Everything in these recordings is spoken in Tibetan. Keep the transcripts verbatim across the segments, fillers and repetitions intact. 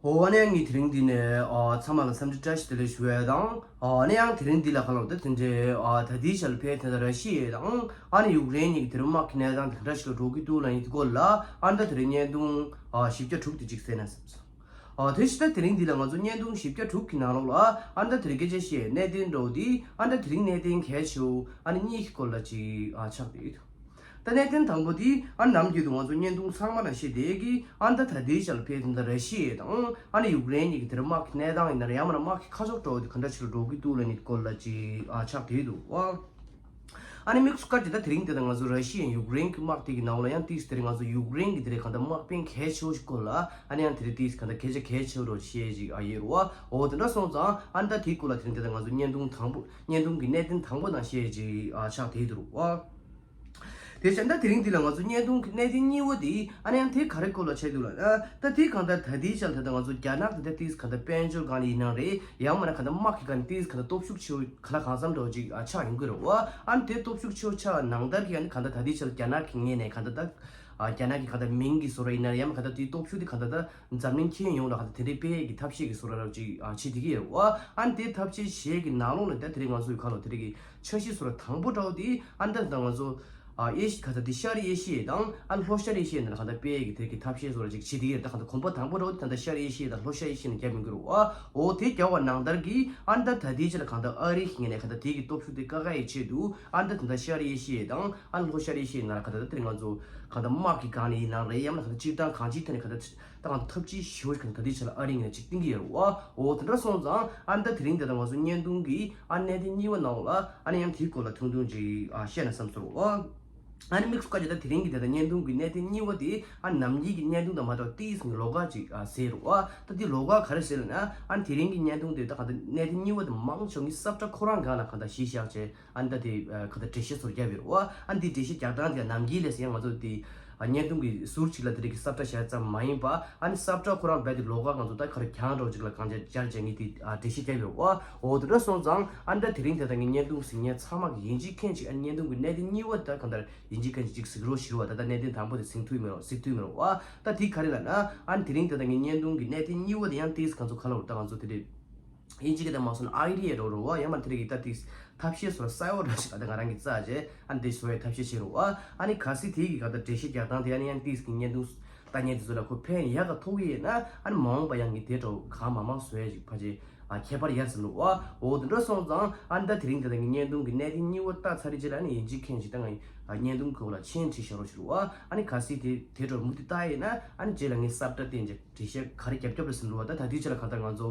འོ་ཨ་ནི་ཡང་ངས་དེ་རིང་འདི་ནས་ཨ་ཚང་མ་ལ་འཚམས་འདྲི་བཀྲ་ཤིས་བདེ་ལེགས་ཞུ་ཡས་དང་། ཨ་ནི་ཡང་དེ་རིང་འདི་ལ་ཁ་ལོ་ད་དེ་འདྲའི་ཨ་ད་ལྟའི་ཆར་ཕེ་དེ་ད་ར་ཤི་ཡ་དང་ཨ་ནི་ཡུཀ་རེན་གཉིས་ཀྱི་དེ་རིང་དམག་གི་གནས་སྟངས་དེ་ག་འདྲ་ཞིག་ལ་འགྲོ་གི་འདུག་ལབ་ཡིན་དེ་སྐོར་ལ་ཨ་ནི་ད་དེ་རིང་བརྙན་ཐུང་ཨ་བཞི་བརྒྱ་དྲུག་དེ་གཅིག་གསན་ན་བསམ་སོང་། ཨ་དེ་བཞིན་ད་དེ་རིང་འདི་ལ་ང་ཚོ་བརྙན་ཐུང་བཞི་བརྒྱ་དྲུག་གི་ནང་ལོགས་ལ་ཨ་ནི་ད་དེ་རིང་སྐད་ཆ་བཤད་གནད་དོན་འདྲ་བོ་དེ་ཨ་ནི་ད་དེ་རིང་གནད་དོན་གལ་ཆེ་བོ་ཨ་ནི་གཉིས་ཀྱི་སྐོར་ལ་ཅིག་ཨ་ཆགས་བསྡད་ཡོད། ད་གནད་དོན་དང་པོ་དེ་ཨ་ནི་ནམ་རྒྱུན་དུ་ང་ཚོ་བརྙན་ཐུང་ཚང་མ་ལ་བཤད་བསྡད་ཀྱི་ཨ་ནི་ད་ད་ལྟའི་ཆར་ཕེ་དེ་འདྲ་ར་ཤི་ཡ་དང་ཨ་ནི་ཡུཀ་རེན་གཉིས་ཀྱི་དེར་དམག་གི་གནས་སྟངས་ཡིན་ན་རེད་ཡང་མིན་ན་དམག་གི་ཁ་ཕྱོགས་འདྲ་བོ་དེ་ག་འདྲ་ཞིག་ལ་འགྲོ་གི་འདུག་ལབ་ནི་སྐོར་ལ་ཅིག་ཨ་ཆགས་བསྡད་འདུག་ཨ། ཨ་ནི་དམིགས་སུ་བཀར་གྱི་ད་དེ་རིང་འདི་ད་ང་ཚོ་ར་ཤི་ཡ་ཡུཀ་རེན་གྱི་དམག་དེ་གི་ནང་ལ་ཡང་ཏིས་དེ་རིང་ང་ཚོ་ཡུཀ་རེན་གྱི་དེ་རིང་གང་ལྟར་དམག་དཔོན་གལ་ཆེ་བོ་ཞིག་སྐོར་ལ་ཨ་ནི་ཡང་དེ་རིང་ཏིས་གང་ལྟར་སྐད་ཆ་གལ་ཆེ་བོ་རོ་བཤད་ཅིག་ཨ་ཡོད་རོ། འོ་དེ་འདྲ་སོང་ཙང་ཨ་ནི་ད་དེའི་སྐོར་ལ་དེ་རིང་འདི་ད་ང་ཚོ་བརྙན་ཐུང་དང་པོ་བརྙན་ཐུང་གི་གནད་དོན་དང་པོ་དང་བཤད་ཅིག་ཨ་ཆགས་བསྡད་འདུག་རོ། དེ་བཞིན་ད་དེ་རིང་འདི་ལ་ང་ཚོ་བརྙན་ཐུང་གི་གནད་དོན་གཉིས་པོ་དེ་ཨ་ནི་ཡང་དེ་ག་རེ་སྐོར་ལ་བྱས་འདུག་ལ་ཨ་ད་དེ་གང་ལྟར་ད་ལྟའི་ཆར་ད་ལྟ་ང་ཚོ་རྒྱ་ནག་དེ་ད་ཏིས་གང་ལྟར་དཔལ་འབྱོར་སྒང་ནས་ཡིན་ནའང་རེད་ཡང་མིན་ན་གང་ལྟར་དམག་གི་སྒང་ནས་ཏིས་གང་ལྟར་སྟོབས་ཤུགས་ཆེ་བོ་ག་ལ་གང་འཚམ་འདྲ་བོ་ཅིག་ཨ་ཆགས་ཡོང་གི་རེད་བ། ཨ་ནི་དེ་སྟོབས་ཤུགས་ཆེ་བོ་ཆགས་ནང་ལྟར་གྱི་ཨ་ནི་གང་ལྟར་ད་ལྟའི་ཆར་རྒྱ་ནག་གི་ངོས་ནས་གང་ལྟར་ད་ཨ་རྒྱ་ནག་གི་གང་ལྟར་མིང་གི་བཟོ་འདྲ་ཡིན་ན་ཡང་མིན་གང་ལྟར་དེའི་སྟོབས་ཤུགས་དེ་གང་ལྟར་ད་འཛམ་གླིང་ཁྱོན་ཡོངས་ལ་གང་ལྟར་དེ་འདྲའི་སྤེལ་ཡས་ཀྱི་ཐབས་ཤེས་ཀྱི་བཟོ་འདྲ་ར་ཅིག་ཨ་བྱེད་བསྡད་ཀྱི་ཡོད་རེད་བ། ཨ་ནི་དེ་ཐབས་ཤེས་བྱེད་ཀྱི་ནང་ལོགས་ནས་ད་དེ་རིང་ང་ཚོའི་ཁ་ལོ་དེ་རིང་གི་འཆར་གཞི་བཟོ་འདྲ་དང་པོ་འདྲ་བོ་དེ་ཨ་ནི་ད་ང་ཚོ་ཨ་ཨེ་ཤི་ག་ད་དེ་ཤར་ཨེ་ཤི་ཡ་དང་ཨ་ལྷོ་ཤར་ཨེ་ཤི་ཡ་ནང་ལ་གང་ལྟར་སྤེལ་ཡས་ཀྱི་དེ་རིང་གི་ཐབས་ཤེས་བཟོ་འདྲ་ཅིག་བྱེད་བསྡད་ཀྱི་ཡོད་རེད། ད་གང་ལྟར་གོམ་པ་དང་པོ་འདྲ་བོ་དེ་ད་ལྟ་ཤར་ཨེ་ཤི་ཡ་དང་ལྷོ་ཤར་ཨེ་ཤི་ཡ་ནང་བརྒྱབ་ཡོང་གི་རེད་བ། འོ་དེ་བརྒྱབ་པ་ནང་ལྟར་གྱི་ཨ་ནི་ད་ད་ལྟའི་ཆར་ལ་གང་ལྟར་ཨ་རི་གི་ངོས་ནས་གང་ལྟར་དེ་གི་སྟོབས་ཤུགས་དེ་བཀག་ཡས་ཆེད་དུ་ཨ་ནི་ད་ད་ལྟ་ཤར་ཨེ་ཤི་ཡ་དང་ཨ་ནི་ལྷོ་ཤར་ཨེ་ཤི་ཡ་ནང་ལ་གང་ལྟར་ད་དེ་རིང་ང་ཚོ་གང་ལྟར་དམག་གི་སྒང་ནས་ཡིན་ནའང་རེད་ཡང་མིན་ན་གང་ལྟར་སྤྱིར་བཏང་གང་ཅིའི་ཐད་ནས་གང་ལྟར་ད་གང་ཐབས་ཇུས་ཞེ་པོ་ཞིག་གང་ལྟར་ད་ལྟའི་ཆར་ལ་ཨ་རི་ངོས་ནས་ཅིག་བཏིང་གི་ཡོད་རེད་བ། འོ་དེ་འདྲ་སོང་ཙང་ཨ་ནི་ད་དེ་རིང་འདི་ལ་ང་ཚོ་བརྙན་ཐུང་གི་ཨ་གནད་དོན་གཉིས་པ་ནང་ལ་ཨ་ནི་ཡང་དེའི་སྐོར་ལ་ཐུང་ཐུང་ཅིག་ཨ་བཤད་ན་བསམ་སོང་རེད་བ། ཨ་ནི་དམིགས་སུ་བཀར་གྱི་ད་དེ་རིང་གི་དེ་ད་བརྙན་ཐུང་གི་གནད་དོན་གཉིས་པ་དེ་ཨ་ནམ་རྒྱུན་གྱི་བརྙན་ཐུང་དང་མ་འདྲ་བ་ཏིས་ནི་ལོགས་ཀ་ཅིག་ཨ་ཟེར་རེད་བ། ད་དེ་ལོགས་ཀ་ག་རེ་ཟེར་ལབ་ན་ཨ་ནི་དེ་རིང་གི་བརྙན་ཐུང་དེ་ད་གང་ལྟར་གནད་དོན་གཉིས་པ་དེ་མང་ཆེ་བ་ངས་ས་བཀྲ་ཁོ་རང་སྒང་ལ་གང་ལྟར་གཞི་བཞག་བྱས། ཨ་ནི་ད་དེ་ཨ་ག་ད་འགྲེལ་བཤད་ཚུར་བརྒྱབ་ཡོད་རེད་བ། ཨ་ནི་དེ་འགྲེལ་བཤད་རྒྱག་སྟངས་དེ་ནམ་རྒྱུན་ལས་ཡང་ང་ཚོ་དེ་ཨ་བརྙན་ཐུང་གི་ཟུར་གཅིག་ལ་དེ་རིགས་ཀྱི་ས་བཀྲ་བཞག་ཙམ་མ་ཡིན་པ་ཨ་ནི་ས་བཀྲ་ཁོ་རང་རྦད་དེ་ལོགས་ཀ་ང་ཚོ་ད་ག་རེ་གྱང་འདྲ་བོ་ཅིག་ལ་གང་ཅར་སྦྱར་བྱས་ངས་དེ་ཨ་འགྲེལ་བཤད་བརྒྱབ་ཡོད་རེད་བ། འོ་དེ་འདྲ་སོང་ཙང་ཨ་ནི་ད་དེ་རིང་དེ་ད་ངས་བརྙན་ཐུང་གཟིགས་མཁན་ཚང་མ་གི་ཡིན་གཅིག་མཁྱེན་གཅིག་ཨ་ནི་བརྙན་ཐུང་གི་གནད་དོན་གཉིས་པ་ད་གང་ལྟར་ཡིན་གཅིག་མཁྱེན་གཅིག་གཟིགས་རོགས་ཞུ་རོགས། ད་ད་གནད་དོན་དང་པོ་དེ་གཟིགས་ཐུབ་མེད་རོགས་གཟིགས་ཐུབ་མེད་རོགས་བ། ད་དེ་ག་རེ་ལབ་ན་ཨ་ནི་དེ་རིང་དེ་ད་ངས་བརྙན་ཐུང་གི་གནད་དོན་གཉིས་པ་དེ་ཡང་ཏིས་གང་ཚོ་ག་ལ་བར་ད་ང་ཚོ་དེ་རེད། ཨིན་ཇི་སྐད་དང་མ་སོང་ན་ཨའི་ཌི་ཡ་འདྲ་བོ་རེད་བ། ཡང་མ་དེ་རིགས་ཀྱི་ད་ཏིས་ཐབས་ཤེས་སོགས་གསར་བ་འདྲ་ཞིག་ད་ང་རང་གིས་བཙལ་བྱས་ཨ་ནི་དེ་བཟོ་བའི་ཐབས་ཤེས་བྱེད་རོགས་བ། ཨ་ནི་གལ་སྲིད་དེ་གི་ག་ད་འགྲེལ་བཤད་རྒྱག་སྟངས་དེ་ཨ་ནི་ཡང་ཏིས་གི་བརྙན་ཐུང་ལྟ་མཁན་དེ་ཚོ་ལ་ཁོ་ཕན་ཡག་ག་ཐོགས་ཀྱི་ཡོད་ན་ཨ་ནི་མ་འོངས་པ་ཡང་ངས་དེ་འདྲ་བོ་གང་མང་མང་བཟོ་ཡ་ཞིག་ཕལ་ཆེར་ཨ་ཁྱད་པར་ཡོད་ས་མི་འདུག་བ། འོ་དེ་འདྲ་སོང་ཙང་ཨ་ནི་ད་དེ་རིང་དེ་ད་ངས་བརྙན་ཐུང་གི་གནད་དོན་གཉིས་པ་ལྟ་ཚར་རྗེས་ལ་ཨ་ནི་ཡིན་གཅིག་མཁྱེན་གཅིག་ད་ང་ཡིན་ཨ་བརྙན་ཐུང་གི་འོག་ལ་མཆན་བྲིས་བཞག་རོགས་ཞུ་རོགས་བ། ཨ་ནི་གལ་སྲིད་དེ་དེ་འདྲ་མུ་མཐུད་ལྟ་ཡོད་ན་ཨ་ནི་རྗེས་ལ་ངས་ས་བཀྲ་བསྟན་བྱས་འགྲེལ་བཤད་ག་རེ་རྒྱབ་རྒྱབ་རེད་ཟེར་འདུག་བ། ད་ད་དུས་ཆ་ལ་གང་ལྟར་ང་ཚོ་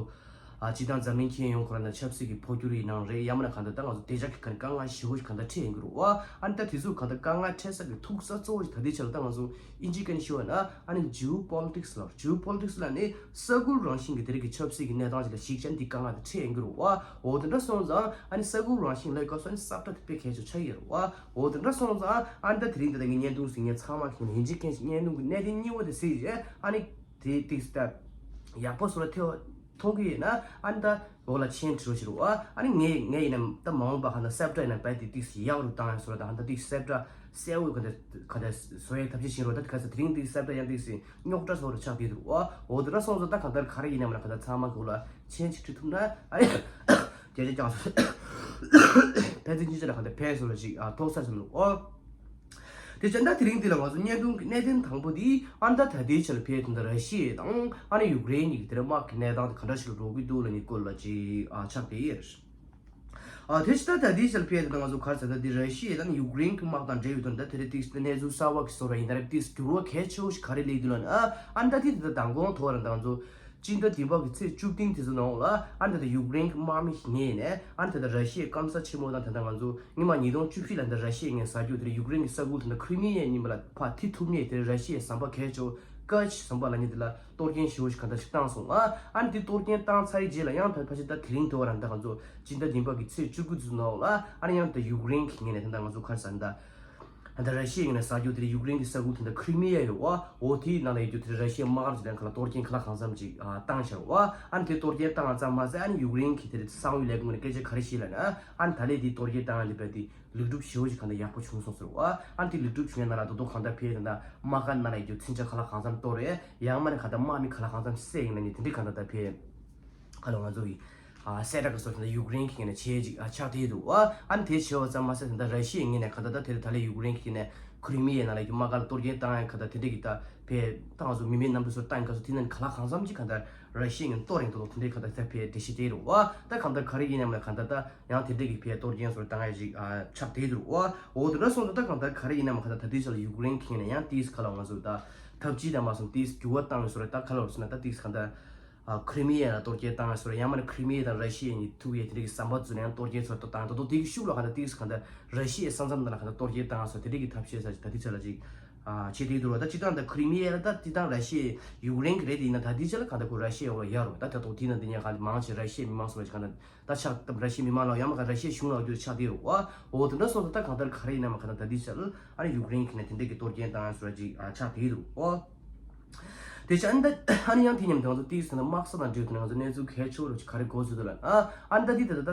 ཨ་སྤྱི་བཏང་འཛམ་གླིང་ཁྱོན་ཡོངས་ཁོ་རང་ད་ཆབ་སྲིད་ཀྱི་འཕོ་འགྱུར་ཡིན་ནའང་རེད། ཡང་མིན་ན་གང་ལྟར་ད་ང་ཚོ་བདེ་འཇགས་ཀྱི་གང་དཀའ་ངལ་ཞེ་པོ་ཞིག་གང་ལྟར་འཕྲད་ཡོང་གི་རེད་བ། ཨ་ནི་ད་དེ་ཚོ་གང་ལྟར་དཀའ་ངལ་འཕྲད་ས་གི་ཐུག་ས་གཙོ་བོ་ཞིག་ད་དུས་ཆ་ལ་ད་ང་ཚོ་ཨིན་ཇི་སྐད་ནས་ཞུ་བ་ན་ཨ་ནི་ཇིའོ་པོ་ལི་ཊིག་སི་ལབ། ཇིའོ་པོ་ལི་ཊིག་སི་ལབ་ནི་ས་ཁུལ་རང་བཞིན་གྱི་དེ་རིགས་ཀྱི་ཆབ་སྲིད་ཀྱི་གནས་སྟངས་ཅིག་ལ་གཞིགས་བྱས་ནས་འདི་དཀའ་ངལ་དེ་འཕྲད་ཡོང་གི་རེད་བ། འོ་དེ་འདྲ་སོང་ཙང་ཨ་ནི་ས་ཁུལ་རང་བཞིན་ལབ་སྐབས་སུ་ཨ་ནི་ས་བཀྲ་དེ་དཔེ་གལ་ཆེ་ཆགས་ཀྱི་རེད་བ། འོ་དེ་འདྲ་སོང་ཙང་ཨ་ནི་ད་དེ་རིང་འདི་ལ་ངས་བརྙན་ཐུང་གཟིགས་མཁན་ཚང་མ་གིས་ཡིན་གཅིག་མཁྱེན་གཅིག་བརྙན་ཐུང་གི་གནད་དོན་གཉིས་པ་དེ་གཟིགས་རྗེས་ཨ་ནི་དེ་ཏིག་སྟབས་ཡག་པོ་བཟོ་འདྲ་ཐེ་བ་མཐོང་གི་ཡོད་ན་ཨ་ནི་ད་འོག་ལ་མཆན་བྲིས་རོགས་ཞུ་རོགས་བ། ཨ་ནི་ངས་ངས་ཡིན་ན་ད་མ་འོངས་པ་གང་ལྟར་ས་བཀྲ་ཡིན་ན་རྦད་དེ་ཏིག་ཡག་རུ་བཏང་ཡ་བཟོ་འདྲ་ད་གང་ལྟར་ཏིག་ས་བཀྲ་གསལ་བོ་གང་ལྟར་གང་ལྟར་བཟོ་ཡའི་ཐབས་ཤེས་བྱེད་རོགས། ད་དེ་ག་ས་དེ་རིང་ཏིག་ས་བཀྲ་ཡང་ཏིག་སེ་རྙོག་དྲ་བཟོ་འདྲ་ཆགས་བསྡད་འདུག་བ། འོ་དེ་འདྲ་སོང་ཙང་ད་གང་ལྟར་ག་རེ་ཡིན་ན་མིན་ན་གང་ལྟར་ཚང་མ་གི་འོག་ལ་མཆན་ཅིག་བྲིས་ཐུབ་ན་ཨ་ནི་སྐད་ཆ་རྐྱང་ཕན་ཚུན་གཉིས་ཆ་ལ་གང་ལྟར་ཕན་བཟོ་འདྲ་ཞིག་ཨ་ཐོགས་ས་ཟིན་འདུག་བ། དེ་བྱས་ད་དེ་རིང་འདི་ལ་ང་ཚོ་བརྙན་ཐུང་གི་གནད་དོན་དང་པོ་འདི་ཨ་ནི་ད་ད་ལྟའི་ཆར་ཕེབས་དོན་དུ་ར་ཤི་ཡ་དང་ཨ་ནི་ཡུཀ་རེན་གཉིས་ཀྱི་དེར་དམག་གི་གནས་སྟངས་དེ་ག་འདྲ་ཞིག་ལ་འགྲོ་གི་འདུག་ལབ་ནི་སྐོར་ལ་ཅིག་ཨ་ཆགས་བསྡད་ཡོད། ཨ་དེ་ཕྱི་ད་ད་ལྟའི་ཆར་ཕེབས་དོན་དུ་ང་ཚོ་ག་རེ་ཟེར་ན་འདི་ར་ཤི་ཡ་དང་ཡུཀ་རེན་གྱི་དམག་དང་འབྲེལ་ཡོད་དོན་ད་དེ་རིང་ཏིག་གནས་ཚུལ་གསར་བ་གི་བཟོ་འདྲ་ཡིན་ད་རེད། ཏིག་འགྱུར་བ་གལ་ཆེ་བོ་ཞིག་ག་རེ་སླེབས་འདུག་ལབ་ན་ཨ་ཨ་ནི་ད་དེ་དེ་ད་མདང་དགོང་ཐོག་ར་ད་ང་ཚོ། སྤྱི་ཟླ་བདུན་པ་གི་ཚེས་བཅུ་བདུན་དེ་ཚོ་ནང་ལ་ཨ་ནི་ད་ལྟ་ཡུཀ་རེན་གྱི་དམག་མི་ཞིག་ངོས་ནས་ཨ་ནི་ད་ལྟ་ར་ཤི་ཡའི་སྐམ་ས་ཆེན་མོ་དང་ད་ལྟ་ང་ཚོ་སྔོན་མ་ཉིས་སྟོང་བཅུ་བཞི་ལ་ད་ལྟ་ར་ཤི་ཡའི་ངོས་ཟ་རྒྱུ་དེ་ཡུཀ་རེན་གྱི་ས་ཁུལ་ད་ལྟ་ཁྲི་མི་ཡའི་གཉིས་པ་ལ་ཕར་ཐི་ཐུབ་ངེས་དེ་ར་ཤི་ཡའི་ཟམ་པ་གལ་ཆེ་བོ་ཀ་ཆི་ཟམ་པ་ལ་ནི་དེ་ལ་གཏོར་སྐྱོན་ཞེ་བོ་ཞིག་ག་འདྲ་ཞིག་བཏང་སོང་ཨ། ཨ་ནི་དེ་གཏོར་སྐྱོན་བཏང་ཚར་རྗེས་ལ་ཡང་ད་ཕལ་ཆེར་ད་དེ་རིང་དེ་བ་རང་ད་ང་ཚོ་སྤྱི་ཟླ་བདུན་པ་གི་ཚེས་བཅུ་དགུ་ཚོ་ནང་ལ་ཨ་ནི་ཡང་ད་ཡུཀ་རེན་གྱི་ངོས་ནས་ད་ལྟ་ང་ཚོ་ག་རེ་ཟ་ད། ད་ར་ཤི་ཡའི་ངོས་ནས་ཟ་རྒྱུ་དེ་ཡུཀ་རེན་གྱི་ས་ཁུལ་དེ་འདྲ་ཁྲི་མི་ཡ་ཡོད་བ། འོ་དེའི་ནང་ལ་ཡོད་རྒྱུ་དེ་ར་ཤི་ཡའི་དམག་སྒར་ཅིག་དང་ཁ་ལ་གཏོར་སྐྱོན་ཁ་ལ་གང་འཚམ་ཅིག་ཨ་བཏང་བཞག་བ། ཨ་ནི་དེ་གཏོར་སྐྱོན་བཏང་བ་ཙམ་མ་ཟད་ཨ་ནི་ཡུཀ་རེན་གྱི་དེ་རེད་གསང་བའི་ལས་ཁུངས་ནས་སྐད་ཆ་ག་རེ་བཤད་ལབ་ན། ཨ་ནི་ད་ལས་དེ་གཏོར་སྐྱོན་བཏང་ཡ་དེ་བས་དེ་ལེགས་གྲུབ་ཞེ་པོ་ཅིག་གང་ལྟར་ཡག་པོ་བྱུང་སོང་ཟེར་བ། ཨ་ནི་དེ་ལེགས་གྲུབ་བྱུང་ཡ་ནང་ལ་ད་དུང་གང་ལྟར་ཕེ་དེ་འདྲ་དམག་སྒར་ནང་ལ་ཡོད་རྒྱུ་མཚོན་ཆ་ཁ་ལ་གང་འཚམ་གཏོར་རེད། ཡང་མ་ནི་གང་ལྟར་དམག་མི་ཁ་ལ་གང་འཚམ་བསད་ཡིན་ན་ནི་དེ་འདྲའི་གང་ལྟར་ད་ཕེ་ཁ་ལོ་ང་ཚོ་གི་ཨ་གསལ་བསྒྲགས་ཀྱི་སོ་ད་ཡུཀ་རེན་གྱི་ངོས་ནས་བྱས་ཅིག་ཨ་ཆགས་བསྡད་འདུག་ཨ། ཨ་ནི་དེ་བྱས་པ་ཙམ་མ་ཟད་ད་ར་ཤི་ཡའི་ངོས་ནས་གང་ལྟར་ད་དེ་ད་ལས་ཡུཀ་རེན་གྱི་ངོས་ནས་ཁྲི་མི་ཡའི་ནང་ལ་ཡོད་རྒྱུ་དམག་སྒར་གཏོར་སྐྱོན་བཏང་ཡ་གང་ལྟར་དེ་འདྲ་གི་ད་ཕེ་ད་ང་ཚོ་མི་མེད་གནམ་གྲུ་སོགས་བཏང་ག་ཚོད་དེ་ནང་ག་ལ་གང་འཚམ་ཅིག་གང་ལྟར་ར་ཤི་ཡའི་ངོས་ནས་གཏོར་ཡིན་འདུག་དེ་འདྲའི་གང་ལྟར་ད་ཕེ་འགྲེལ་བཤད་བསྡད་རེད་བ། ད་གང་ལྟར་ག་རེ་ཡིན་ནའང་གང་ལྟར་ད་ཡང་དེ་འདྲ་གི་ཕེ་གཏོར་སྐྱོན་སོགས་བཏང་ཡ་ཅིག་ཨ་ཆགས་བསྡད་འདུག་བ། འོ་དེ་འདྲ་སོང་ཙང་ད་གང་ལྟར་ག་རེ་ཡིན་ནའང་གང་ལྟར་ད་དུས་ཚོད་ལ་ཡུཀ་རེན་གྱི་ངོས་ནས་ཡང་ཏིས་ཁ་ལ་ང་ཚོ་ད་ཐབས་ཇུས་དང་མ་སོང་ཏིས་འགྱུར་བ་བཏང་ཡོད་སོགས་རེད། ད་ཁ་ལོ་རེད་ཟེར་ན་ད་ཏིས་གང་ལྟར། ཨ་ཁྲི་མི་ཡ་ལ་གཏོར་སྐྱོན་བཏང་ཡ་སོགས་རེད། ཡང་མ་ནི་ཁྲི་མི་ཡ་དང་ར་ཤི་ཡ་གཉིས་ཐུག་ཡས་དེ་འདྲ་གི་ཟམ་པ་བཙུགས་ནས་ཡང་གཏོར་སྐྱོན་སོགས་ད་བཏང་ད་དུང་དེ་གི་ཤུགས་ལ་གང་ལྟར་ཏིས་གང་ལྟར་ར་ཤི་ཡའི་ས་མཚམས་ནང་ལ་གང་ལྟར་གཏོར་སྐྱོན་བཏང་ཡ་སོགས་དེ་འདྲ་གི་ཐབས་ཤེས་ས་ཅིག་ད་ཏིས་ཆ་ལ་ཅིག་ཨ་བྱེད་དེ་འདུག་རོ། ད་སྤྱིར་བཏང་ད་ཁྲི་མི་ཡ་ལ་ད་སྤྱིར་བཏང་ར་ཤི་ཡ་ཡུཀ་རེན་གི་རེད་དེ་ཡིན་ན་ད་ཏིས་ཆ་ལ་གང་ལྟར་ཁོ་ར་ཤི་ཡ་འོག་ལ་ཡོད་རོ། ད་ད་དུང་དེ་ནང་དེ་ཉག་གང་ལྟར་མང་ཆེ་ར་ཤི་ཡའི་མི་མང་སོགས་ལ་གང་ལྟར། ད་ཆགས་སྟངས་ར་ཤི་ཡའི་མི་མང་ལ་ཡང་མ་ག་ར་ཤི་ཡའི་གཞུང་ལ་འགྱུར་ཆགས་བསྡད་རུང་བ། འོ་དེ་འདྲ་སོང་ཙང་ད་གང་ལྟར་ག་རེ་ཡིན་ན་མ་ག་ད་ད་འདི་ཆ་ལ་ཨ་ནི་ཡུཀ་རེན་གྱི་ནས་དེ་འདྲ་གི་གཏོར་སྐྱོན་བཏང་ཡ་སོགས་ཅིག་ཨ་ཆགས་བསྡད་རུང་བ། དེ་ཆ་ཨ་ནི་ད་ཨ་ནི་ཡང་དེ་མཉམ་དུ་ང་ཚོ་ཏིག་ཙམ་ན་དམག་ས་དང་འབྲེལ་ཏེ་ང་ཚོ་གནས་ཚུལ་གལ་ཆེ་བོ་རུ་ཅིག་ག་རེ་གོ་ཚུལ་འདུག་ལ་ཨ་ཨ་ནི་ད་འདི་ད་ད་ད་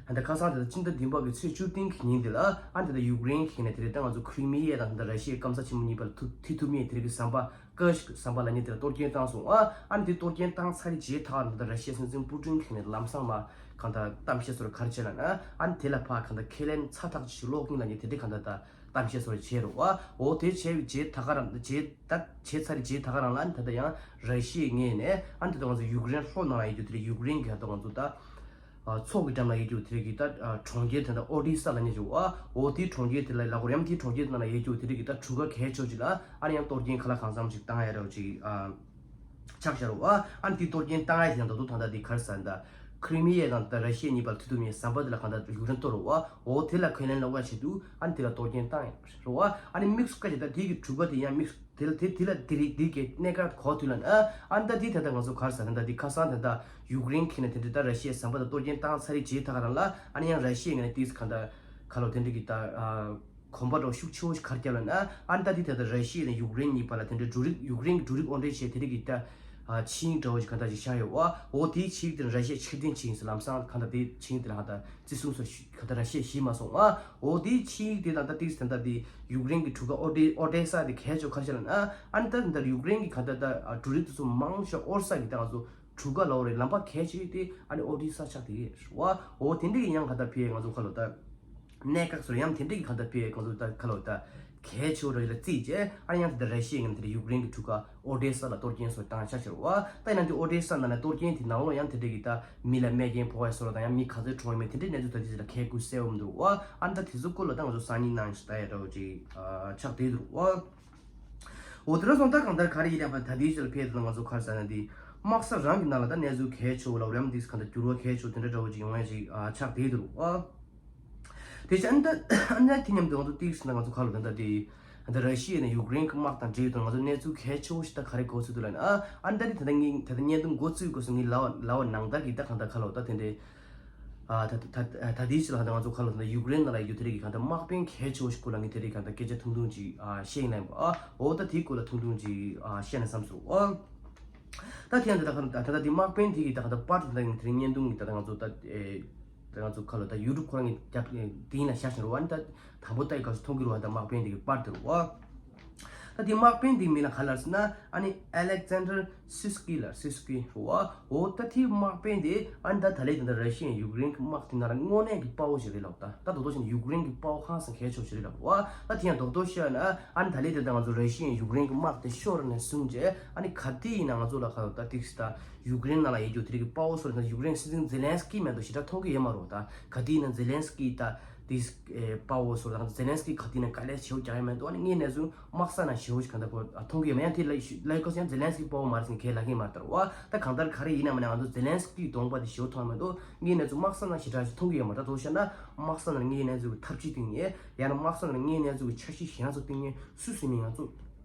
ཨ་ད་ཁ་སང་དེ་ད་སྤྱི་ཟླ་བདུན་པ་གི་ཚེས་བཅུ་བདུན་གི་ཉིན་དེ་ལ་ཨ་ནི་ད་ད་ཡུཀ་རེན་གྱི་ནས་དེ་རེད་ད་ང་ཚོ་ཁྲི་མི་ཡ་དང་ད་ར་ཤི་ཡའི་སྐམ་ས་ཆེན་མོ་གཉིས་བར་དུ་ཐི་ཐུ་མི་ཡ་དེ་རེད་གི་ཟམ་པ། ཀ་ཤི་ཟམ་པ་ལབ་མཁན་དེ་ལ་གཏོར་སྐྱོན་བཏང་སོང་ཨ། ཨ་ནི་དེ་གཏོར་སྐྱོན་བཏང་ཚར་རྗེས་ད་ག་རང་ད་ར་ཤི་ཡ་སྲིད་འཛིན་པུ་ཏིན་གྱིས་ནས་ལམ་སང་མ་གང་ལྟར་གཏམ་བཤད་སོགས་ག་རེ་བྱས་ལབ་ན་ཨ་ནི་དེ་ལ་ཕར་གང་ལྟར་ཁས་ལེན་ཚ་ཐག་ཆོད་ཀློག་གིན་ལབ་མཁན་དེ་འདྲའི་གང་ལྟར་ད་གཏམ་བཤད་སོགས་བྱས་རོགས་ཨ། འོ་དེ་བྱས་པའི་རྗེས་ད་ག་རང་རྗེས་ད་བྱས་ཚར་རྗེས་ད་ག་རང་ལ་ཨ་ནི་ད་ལྟ་ཡང་ར་ཤི་ཡའི་ངོས་ནས་ཨ་ནི་ད་ལྟ་ང་ཚོ་ཡུཀ་རེན་ལྷོ་ནང་ལ་ཡོད་རྒྱུ་དེ་རེད། ཡུཀ་རེན་གྱི་ད་ལྟ་ང་ཚོ་ད། ཨ་མཚོ་གི་འགྲམ་ལ་ཡོད་རྒྱུ་དེ་རིགས་ཀྱི་ད་ཨ་གྲོང་ཁྱེར་དེ་འདྲ་ཨོ་ཌི་ས་ལབ་མཁན་ཅིག་ཡོད་ཨ། འོ་དེའི་གྲོང་ཁྱེར་དེ་ལ་ལབ་དགོས་རེད། ཡང་དེའི་གྲོང་ཁྱེར་ནང་ལ་ཡོད་རྒྱུ་དེ་རིགས་ཀྱི་ད་གྲུ་ཁ་གལ་ཆེ་ཅིག་ལ་ཨ་ནི་ཡང་གཏོར་སྐྱོན་ཁ་ལག་གང་འཚམ་ཅིག་བཏང་ཡ་རེད་ཅིག་ཨ་ཆགས་བཞག་རེད་ཨ། ཨ་ནི་དེ་གཏོར་སྐྱོན་བཏང་ཡ་དེ་ཡང་ད་དུང་ད་ལྟ་དེ་ག་རེ་ཟེར་ད་ཁྲི་མི་ཡ་དང་ད་ར་ཤི་ཡ་གཉིས་བར་མཐུད་ཐུབ་མེད་ཟམ་པ་དེ་ལ་གང་ལྟར་ཡུཀ་རེན་གཏོར་རེད་ཨ། འོ་དེ་ལ་ཁས་ལེན་ལོག་པ་བྱེད་དུས་ཨ་ནི་དེ་ལ་གཏོར་སྐྱོན་བཏང་ཡ་རེད་ཨ། ཨ་ནི་དམིགས་སུ་བཀར་བྱས་ད་དེ་གི་གྲུ་ཁ་དེ་ཡང་དམིགས་སུ། དེ་ལ་དེ་དེ་ལ་དེ་རིགས་དེ་གའི་གནད་འགག་གོ་ཐུབ་ལ་ན་ཨ་ནི་ད་དེ་ད་ལྟ་ང་ཚོ་ག་རེ་ཟེར་ན་ད་དེ་ཁ་སང་ད་ལྟ་ཡུཀ་རེན་གྱི་ནས་དེ་འདྲ་ད་ར་ཤི་ཡའི་ཟམ་པ་དང་གཏོར་སྐྱོན་བཏང་ཚར་རེད་རྗེས་ད་ག་རང་ལ་ཨ་ནི་ཡང་ར་ཤི་ཡའི་ངོས་ནས་ཏིས་ག་ད་ཁ་ལོ་དེ་འདྲ་གི་ད་གོམ་པ་འགྲོ་ཤུགས་ཆེ་བོ་ཞིག་ག་རེ་བརྒྱབ་ལ་ན་ཨ་ནི་ད་དེ་ད་ལྟ་ར་ཤི་ཡ་ནས་ཡུཀ་རེན་གཉིས་བར་ལ་དེ་འདྲ་འབྲུ་རིགས་ཡུཀ་རེན་གྱི་འབྲུ་རིགས་དབོར་འདྲེན་བྱས་དེ་འདྲ་གི་ད་ཆིངས་ཡིག་འདྲ་བོ་ཞིག་ག་ད་ཅིག་བཞག་ཡོད་ཨ། འོ་དེའི་ཆིངས་ཡིག་དེ་ར་ཤི་ཡ་ཕྱིར་འཐེན་བྱས་ཡིན་ཟེར་ལམ་སང་ག་ད་དེ་ཆིངས་ཡིག་དེ་ལ་ག་ད། བརྩི་སྲུང་སོགས་ཞུ་ག་ད་ར་ཤི་ཡས་ཞུས་མ་སོང་ཨ། འོ་དེའི་ཆིངས་ཡིག་དེ་དང་ད་ཏིག་ཙམ་ད་དེ་ཡུཀ་རེན་གྱི་གྲུ་ཁ་ཨོ་ཏེ་ཨོ་ཏེ་ས་དེ་གལ་ཆེ་བ་ག་རེ་བྱས་ལབ་ན་ཨ་ནི་ད་ད་ཡུཀ་རེན་གྱི་ག་ད་ད་ཨ་འབྲུ་རིགས་དེ་ཚོ་མང་ཤོས་དབོར་ས་གི་ད་ང་ཚོ་གྲུ་ཁ་ལབ་རེད་ལམ་པ་གལ་ཆེ་དེ་ཨ་ནི་ཨོ་ཏེ་ས་ཆགས་དེ་རེད་བ། འོ་དེ་འདྲ་གི་ཡང་ག་ད་ཕི་ཡས་ང་ཚོ་ཁ་ལོ་ད་གནད་འགག་སོགས་ཡང་དེ་འདྲ་གི་ག་ད་ཕི་ཡས་ང་ཚོ་ད་ཁ་ལོ་ད། གལ་ཆེ་བོ་རེད་ལ་བརྩིས་རྗེས་ཨ་ནི་ཡང་དེ་ལྟར་ར་ཤི་ཡའི་ངོས་ནས་དེ་ལྟར་ཡུཀ་རེན་གྱི་གྲུ་ཁ་ཨོ་ཏེ་ས་ལ་གཏོར་སྐྱོན་སོགས་བཏང་ཆ་ཕྱིར་བ། ད་ཡིན་ན་དེ་ཨོ་ཏེ་ས་ནང་ནས་གཏོར་སྐྱོན་དེ་ནང་ལོགས་ཡང་དེ་འདྲ་གི་ད་མི་ལ་རྨས་སྐྱོན་ཕོག་པ་སོགས་དང་ཡང་མི་ག་ཚོད་གྲོངས་ཡོད་མེད་དེ་འདྲའི་གནས་ཚུལ་ད་ལྟའི་ཆར་ལ་ཁས་ཁུར་གསལ་བོ་མི་འདུག་བ། ཨ་ནི་ད་དེ་ཚོ་སྐོར་ལ་ད་ང་ཚོ་སང་ཉིན་གནང་ཞིག་ལྟ་ཡ་འདྲ་བོ་ཅིག་ཆགས་བསྡད་འདུག་བ། འོ་དེ་འདྲ་སོང་ད་གང་ལྟར་ག་རེ་ཡིན་ཡང་ད་ལྟའི་ཆར་ལ་ཕེབས་དུས་ང་ཚོ་ག་རེ་ཟེར་ན་དེ་དམག་ས་རང་གི་ནང་ལ་ད་གནས་ཚུལ་གལ་ཆེ་བོ་ལ་འོ་རེམ་དེ་གང་ལྟར་འགྱུར་བ་གལ་ཆེ་བོ་དེ་འདྲ་འདྲ་བོ་ཅིག་ཡོང་ཡ་ཅིག་ཆགས་བསྡད་འདུག་བ། དེ་བཞིན་ཨ་ནི་ཨ་ནི་དེ་མཉམ་དུ་ང་ཚོ་ཏིག་ཟིན་ན་ང་ཚོ་ཁ་ལོ་ད་ལྟ་དེ་ད་ར་ཤི་ཡ་ནས་ཡུཀ་རེན་གྱི་དམག་དང་འབྲེལ་ཡོད་དུ་ང་ཚོ་གནས་ཚུལ་གལ་ཆེ་བོ་ཞིག་ད་ག་རེ་གོ་ཚུལ་འདུག་ལབ་ན་ཨ་ཨ་ནི་ད་དེ་ད་ལྟ་ངས་ད་ལྟ་བརྙན་ཐུང་འགོ་བཙུགས་དགོས་སོང་ངས་ལབ་པ་ལབ་པ་ནང་ལྟར་གྱི་ད་གང་ལྟར་ཁ་ལོ་ད་དེ་འདྲའི་ཨ་ད་ད་ད་དེའི་ཕྱིར་ལ་ད་ང་ཚོ་ཁ་ལོ་ད་ལྟ་ཡུཀ་རེན་ནང་ལ་ཡོད་དེ་རིགས་ཀྱི་གང་ལྟར་དམག་དཔོན་གལ་ཆེ་བོ་ཞིག་སྐོར་ལ་ངས་དེ་རིགས་གང་ལྟར་སྐད་ཆ་ཐུང་ཐུང་ཅིག་ཨ་བཤད་ཡིན་ལབ་ཡིན་པ་ཨ་འོ་ད་དེའི་སྐོར་ལ་ཐུང་ཐུང་ཅིག་ཨ་བཤད་ན་བསམ་སོང་ཨ། ད་དེ་ཡང་ད་ལྟ་ཁ་ལོ་ད་ད་ལྟ་དེ་དམག་དཔོན་དེ་གི་ད་གང་ལྟར་པར་དེ་ད་ངས་དེ་རིང་བརྙན་ཐུང་གི་ད་ལྟ་ང་ཚོ་ད་ཨེ། ད་ང་ཚོ་ཁ་ལོ་ད་ཡུ་ཊུབ་ཁོ་རང་གི་རྒྱབ་དེ་ཡིན་ན་ཤ་ཞིང་རུ་བ་ནི་ད་དང་པོ་ད་ཡི་ག་སུ་མཐོང་གི་རུ་བ་ད་དམག་དཔོན་དེ་གི་པར་དེ་རུ་བ། ད་དེ་དམག་དཔོན་དེ་མིང་ལ་ག་ལ་ཟེར་ན་ཨ་ནི་ཨ་ལེག་ཛན་ཌར་སུ་སི་ཀི་ལ་སུ་སི་ཀི་རུ་བ། འོ་ད་དེ་དམག་དཔོན་དེ་ཨ་ནི་ད་ད་ལས་དེ་འདྲ་ར་ཤི་ཡན་ཡུཀ་རེན་གི་དམག་དེ་ན་ར་དངོས་གནས་ཀྱི་དཔའ་བོ་ཞིག་རེད་ལབ། ད་ད་དོ་དོ་ཞིག་ན་ཡུཀ་རེན་གི་དཔའ་བོ་ཧང་སང་གལ་ཆེ་བོ་ཞིག་རེད་ལབ་བ། ད་དེ་ཡང་དོ་དོ་ཤོད་ན་ཨ་ནི་ད་ལས་དེ་ད་ང་ཚོ་ར་ཤི་ཡན་ཡུཀ་རེན་གི་དམག་དེ་ཤོར་ནས་བཟུང་རྗེས་ཨ་ནི་ག་དེ་ཡིན་ན་ང་ཚོ་ལ་ཁ་ལོ་ད་ཏིག་སི་ད་ཡུཀ་རེན་ནང་ལ་ཡོད་རྒྱུ་དེ་རིགས་ཀྱི་དཔའ་བོ་སོགས་ད་ཡུཀ་རེན་སྲིད་འཛིན་ཛེ་ལན་སི་ཀི་མེད་དོ་ཞེ་དྲག་མཐོང་གི་ཡོད་མ་རེད། ད་ག་དེ་ཡིན་ན་ཛེ་ལན་སི་ཀི་ད་དེ་དཔའ་བོ་སོགས་ད་ཛེ་ལན་སི་ཀི་ག་དེ་ཡིན་ན་དཀའ་ལས་ཞེ་པོ་རྒྱག་ཡ་མེད་དོ། ཨ་ནི་ངའི་གནས་ཚུལ་དམག་ས་ན་ཞེ་པོ་ཞིག་ག་འདྲ་གོ་མཐོང་གི་ཡོད་མ་ཡང་དེ་ལ་ལ་ཡི་གོ་སོང་ཛེ་ལན་སི་ཀི་དཔའ་བོ་མ་རེད་ཟེར་ནས་ཁས་ལེན་གི་མ་རེད་ད་རེད་བ། ད་གང་ལྟར་ག་རེ་ཡིན་ན་མ་ནས་ང་ཚོ་ཛེ་ལན་སི་ཀི་གདོང་པ་དེ་ཞེ་པོ་མཐོང་ཡ་མེད་དོ། ངའི་གནས་ཚུལ་དམག་ས་ན་ཞེ་དྲག་ཞིག་མཐོང་གི་ཡོད་མ་རེད། ད་དོ་ཤ་ན་དམག་ས་ན་ངའི་གནས་ཚུལ་གྱི་ཐབས་ཇུས་སྟེང་ནས་ཡང་ན་དམག་ས་ན་ངའི་གནས་ཚུལ་གྱི་འཆར་གཞི་གཞན་ཚོ་སྟེང་ནས་སུས་སུས་མིན་ང་ཚོ་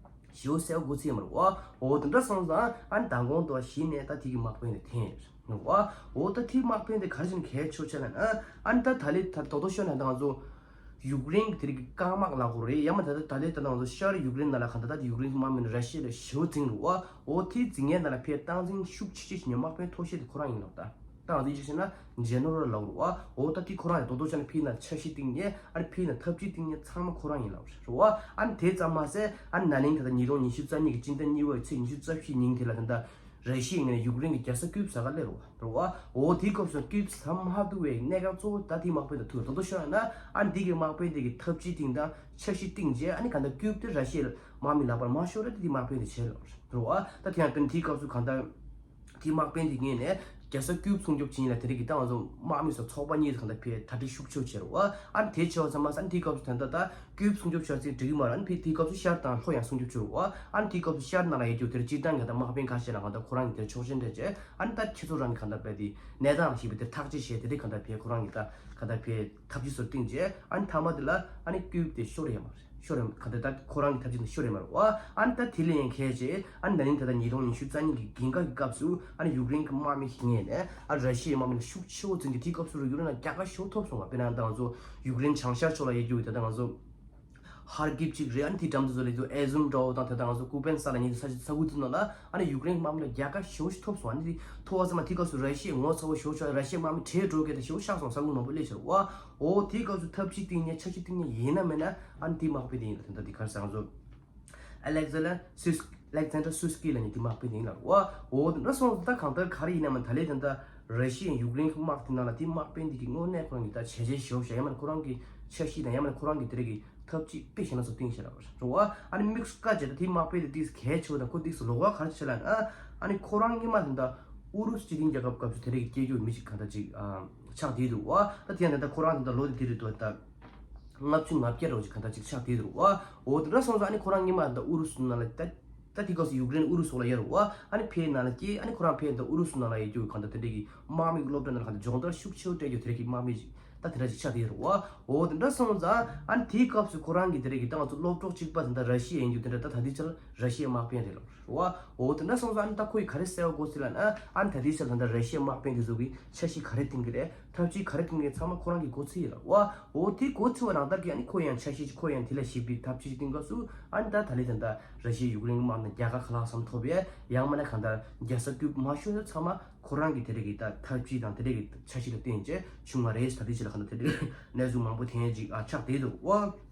ཞེ་པོ་གསལ་པོ་གོ་ཚིག་མ་རེད་བ། འོ་དེ་འདྲ་སོང་ཙང་ཨ་ནི་མདང་དགོང་དུ་གཞི་ནས་ད་དེ་གི་དམག་དཔོན་དེ་འཐེན་ཡོད་རེད་བ། འོ་ད་དེ་དམག་དཔོན་དེ་ག་རེ་བྱས་ནས་གལ་ཆེ་ཆེ་ལབ་ན་ཨ་ནི་ད་ད་ལི་ད་དོ་དོ་ཤོད་ན་ད་ང་ཚོ་ ཡུཀ་རེན་གྱི་དེ་རིགས་ཀྱི་རྐང་དམག་ལབ་དགོས་རེད། ཡང་མིན་ད་ལྟ་ད་ལྟའི་ད་ལྟ་ང་ཚོ་ཤར་ཡུཀ་རེན་ནང་ལ་གང་ལྟར་ད་ཡུཀ་རེན་གྱི་དམག་མི་ནི་ར་ཤི་ཡ་ལ་ཞེ་པོ་འཛིང་རེད་བ། འོ་དེ་འཛིང་མཁན་ནང་ལ་ཕའི་སྟངས་འཛིན་ཤུགས་ཆེ་ཆེ་ཞིག་ཉོ་དམག་དཔོན་མཐོ་ཤོས་དེ་ཁོ་རང་ཡིན་ལབ་ད། ད་ང་ཚོ་ཡིག་ཆ་བཤད་ན་ཇེ་ནེ་རལ་ལབ་རེད་བ། འོ་ད་དེ་ཁོ་རང་ཡིན། རྡོག་རྡོག་བྱས་ན་ཕའི་ནང་འཆར་གཞི་བཏིང་ནས་ཨ་ནི་ཕའི་ནང་ཐབས་ཇུས་བཏིང་ནས་ཚང་མ་ཁོ་རང་ཡིན་ལབ་རེད་བ། ཨ་ནི་དེ་ཙམ་མ་ཟད་ཨ་ནི་ན་ནིང་ད་ལྟ་ཉིས་སྟོང་ཉི་ཤུ་རྩ་གཉིས་ཀྱི་སྤྱི་ཟླ་གཉིས་པའི་ཚེས་ཉི་ཤུ་རྩ་བཞི་ཉིན་དེ་ལ་ད་ལྟ་ར་ཤི་ཡའི་ངོས་ནས་ཡུཀ་རེན་གྱི་རྒྱལ་ས་ཀིབ་ཟ་ག་སླེབས་རེད་བ། རེད་བ། འོ་དེའི་སྐབས་སུ་ཀིབ་ཟ་མ་ཐུབ་པའི་གནད་འགག་གཙོ་བོ་ད་དེའི་དམག་དཔོན་དང་ཐུག་རེད། རྡོག་རྡོག་ཤོད་ཡོང་ན་ཨ་ནི་དེ་གི་དམག་དཔོན་དེ་གི་ཐབས་ཇུས་བཏིང་དང་འཆར་གཞི་བཏིང་རྗེས་ཨ་ནི་གང་ལྟར་ཀིབ་དེ་ར་ཤི་ཡའི་དམག་མི་ལག་པར་མ་ཤོར་རེད། དེ་དེའི་དམག་དཔོན་དེ་བྱས་ལབ་རེད་བ། ད་དེ་ཡང་དཔེར་ན་དེའི་སྐབས་སུ་གང་ལྟར་དེའི་དམག་དཔོན་དེ་ངོས་ནས་རྒྱལ་ས་ཀིབ་སྲུང་སྐྱོབ་བྱེད་ཡིན་ལ་དེ་རིགས་ཀྱི་ད་ང་ཚོ་དམག་མི་ཚོ་ཚོགས་པ་གཉིས་གང་ལྟར་ཕའི་གྲ་སྒྲིག་ཤུགས་ཆེ་བྱས་རེད་བ། ཨ་ནི་དེ་བྱས་པ་ཙམ་མ་ཟད་ཨ་ནི་དེའི་སྐབས་སུ་ད་ལྟ་ད་ཀིབ་སྲུང་སྐྱོབ་བྱ་ཚིག་འགྲིག་གི་མ་རེད། ཨ་ནི་ཕའི་དེའི་སྐབས་སུ་ཤར་དང་ལྷོ་ཡང་སྲུང་སྐྱོབ་བྱས་རེད་བ། ཨ་ནི་དེའི་སྐབས་སུ་ཤར་ནང་ལ་ཡོད་རྒྱུ་དེར་སྤྱིར་བཏང་གི་ད་དམག་དཔོན་ཁ་ཤས་ལ་གང་ལྟར་ཁོ་རང་གི་དེར་ཆོག་མཆན་སྤྲད་རྗེས་ཨ་ནི་ད་ཁྱེད་ཚོ་རང་གི་གང་ལྟར་ཕའི་དེ་གནས་སྟངས་ལ་གཞིགས་པའི་དེར་ཐག་གཅོད་བྱས་དེ་རིགས་གང་ལྟར་ཕའི་ཁོ་རང་གི་ད་གང་ལྟར་ཕའི་ཐབས་ཇུས་ཚོ་བཏིང་རྗེས་ཨ་ནི་མཐའ་མ་དེ་ལ་ཨ་ནི་ཀིབ་དེ་ཤོར་ཡོད་མ་རེད། ཤོར་ཡོད་མ་རེད། གང་ལྟར་ད་ཁོ་རང་གི་ཐབས་ཇུས་དེ་ཤོར་ཡོད་མ་རེད་བ། ཨ་ནི་ད་དེ་ལས་ཡང་གལ་ཆེ་ཨ་ནི་ན་ནིང་ད་ལྟ་ཉིས་སྟོང་ཉི་ཤུ་རྩ་གཉིས་ཀྱི་འགན་ཁག་གི་སྐབས་སུ་ཨ་ནི་ཡུཀ་རེན་གྱི་དམག་མི་ཞིག་ངོས་ནས་ཨ་ནི་ར་ཤི་ཡའི་དམག་མི་ལ་ཤུགས་ཆེ་བོ་འཛིན་གྱི་དེའི་སྐབས་སུ་ཡུཀ་རེན་ལ་རྒྱལ་ཁ་ཤོར་ཐོབ་སོང་བ། དཔེར་ན་ད་ང་ཚོ་ཡུཀ་རེན་བྱང་ཤར་ཕྱོགས་ལ་ཡོད་རྒྱུ་ད་ལྟ་ང་ཚོ་ཧར་ཀིབ་ཅིག་རེད། ཨ་ནི་དེའི་འགྲམ་དུ་བཟོ་ལས་དུ་ཨེ་ཟུམ་འདྲ་བོ་དང་དེ་དག་ང་ཚོ་ཀུ་པན་ས་ལ་ཉིན་ས་ས་ཁུལ་དེ་ནང་ལ་ཨ་ནི་ཡུཀ་རེན་དམག་མི་ལ་རྒྱལ་ཁ་ཞེ་པོ་ཞིག་ཐོབ་སོང་། ཨ་ནི་དེ་ཐོབ་པ་ཙམ་མ་དེའི་སྐབས་སུ་ར་ཤི་ཡའི་ངོ་ཚ་བོ་ཞེ་པོ་ཆགས། ར་ཤི་ཡའི་དམག་མི་བྲོས་འགྲོ་མཁན་དེ་ཞེ་པོ་ཆགས་སོང་། ས་ཁུལ་མང་པོ་སླེབས་ཕྱིར་བ། འོ་དེའི་སྐབས་སུ་ཐབས་ཇུས་བཏིང་ནས་འཆར་གཞི་བཏིང་ནས་ཡིན་ན་མིན་ན་ཨ་ནི་དེའི་དམག་དཔོན་དེ་ཡིན་ལ་དེ་འདྲ་དེ་གར་ས་ང་ཚོ་ཨ་ལེག་ཛ་ལེ་སུས་ཨ་ལེག་ཛན་ཌར་སུས་ཀི་ལ་ནི་དེ་དམག་དཔོན་དེ་ཡིན་ལ་བ། འོ་དེ་འདྲ་སོང་ཙང་ད་གང་ལྟར་ག་རེ་ཡིན་ན་མིན་ད་ལས་དེ་འདྲ་ར་ཤི་ཡའི་ཡུཀ་རེན་གྱི་དམག་དེ་ནང་ལ་དེ་དམག་དཔོན་དེ་གི་དངོས་གནས་ཁོ་རང་གི་ད་བྱས་རྗེས་ཞེ་པོ་ཞིག་ཡང་མིན་ཁོ་རང་གི་འཆར་གཞི་དང་ཡང་མིན་ཁོ་རང་གི་དེ་རིགས་ཀྱི་ཐབས་ཇུས་དཔེ་ཞེ་ན་ཚོ་བཏིང་ཤེས་ར་བར་རོ། ཨ་ནི་དམིགས་སུ་བཀར་བྱས་ད་དེའི་དམག་དཔོན་དེ་ཏིག་གལ་ཆེ་བ་དང་ཁོ་ཏིག་སུ་ལོགས་ཀ་ག་རེ་བྱས་ལ་ཨ་ཨ་ནི་ཁོ་རང་སྔོན་མ་དེ་འདྲ་ཨུ་རུ་སུ་སྤྱི་མཐུན་རྒྱལ་ཁབ་སྐབས་སུ་དེ་རིགས་ཀྱི་སྐད་སྒྱུར་མི་ཞིག་གང་ལྟར་ཅིག་ཨ་ཆགས་བསྡད་འདུག་བ། ད་དེ་ཡང་དེ་འདྲ་ཁོ་རང་དེ་འདྲ་ལོ་དེ་དེ་རེད་འདུག་ད་ལྔ་བཅུ་ང་བརྒྱད་རོ་ཅིག་གང་ལྟར་ཅིག་ཆགས་བསྡད་འདུག་བ། འོ་དེ་འདྲ་སོང་ཙང་ཨ་ནི་ཁོ་རང་སྔོན་མ་དེ་འདྲ་ཨུ་རུ་སུ་ནང་ལ་ད་ད་དེ་སྐབས་སུ་ཡུཀ་རེན་ཨུ་རུ་སུ་ལ་ཡོད་རེད་བ། ཨ་ནི་ཕེ་ནང་ལ་སྐྱེས། ཨ་ནི་ཁོ་རང་ཕེ་དེ་འདྲ་ཨུ་རུ་སུ་ནང་ལ་ཡོད་རྒྱུ་གང་ལྟར་དེ་འདྲ་གི་དམག་མི་གི་སློབ་གྲྭ་ནང་ལ་གང་ལྟར་སྦྱོང་བརྡར་ཤུགས་ཆེ་བོ་སྤྲད་རྒྱུ་དེ་རིགས་ཀྱི་དམག་མི་ཅིག་ད་དེ་འདྲ་ཅིག་ཆགས་བསྡད་ཡོད་རེད་བ། འོ་དེ་འདྲ་སོང་ཙང་ཨ་ནི་དེའི་སྐབས་སུ་ཁོ་རང་གི་དེ་རིགས་ཀྱི་ད་ང་ཚོ་སློབ་གྲོགས་གཅིག་པ་དེ་འདྲ་ར་ཤི་ཡ་ཡིན་རྒྱུ་དེ་འདྲ་ད་ད་ལྟའི་ཆར་ར་ཤི་ཡའི་དམག་དཔོན་རེད་ལབ་རེད་བ། འོ་དེ་འདྲ་སོང་ཙང་ཨ་ནི་ད་ཁོ་ཡིས་ག་རེ་གསལ་བོ་གོ་ཚུལ་ལབ་ན་ཨ་ནི་ད་ལྟའི་ཆར་ད་ལྟ་ར་ཤི་ཡའི་དམག་དཔོན་དེ་ཚོ་གིས་འཆར་གཞི་ག་རེ་བཏིང་གི་རེད། ཐབས་ཇུས་ག་རེ་བཏིང་གི་ཚང་མ་ཁོ་རང་གིས་གོ་ཚུལ་ཡིན་ལབ་བ། འོ་དེ་གོ་ཚུལ་བ་རང་ལྟར་གྱི་ཨ་ནི་ཁོ་ཡང་འཆར་གཞི་ཅིག་ཁོ་ཡང་དེ་ལ་ཞིབ་ཀྱི་ཐབས་ཇུས་ཅིག་བཏིང་སྐབས་སུ་ཨ་ནི་ད་ད་ལྟའི་ད་ལྟ་ར་ཤི་ཡ་ཡུཀ་རེན་གྱི་དམག་ནང་རྒྱལ་ཁ་ག་ལ་གང་འཚམ་ཐོབ་ཡས་ཡང་མིན་ན་གང་ལྟར་རྒྱལ་ས་ཀིབ་མ་ཤོར་ཡས་ཚང་མ་ཁོ་རང་གི་དེ་རིགས་ཀྱི་ད་ཐབས་ཇུས་དང་དེ་རིགས་ཀྱི་འཆར་གཞི་ལ་བརྟེན་བྱས་བྱུང་བ་རེད། ད་ལྟའི་ཆ་ལ་གང་ལྟར་དེ་རིགས་གནས་ཚུལ་མང་པོ་ཐོན་ཡས་ཅིག་ཨ་ཆགས་བསྡད་འདུག་བ།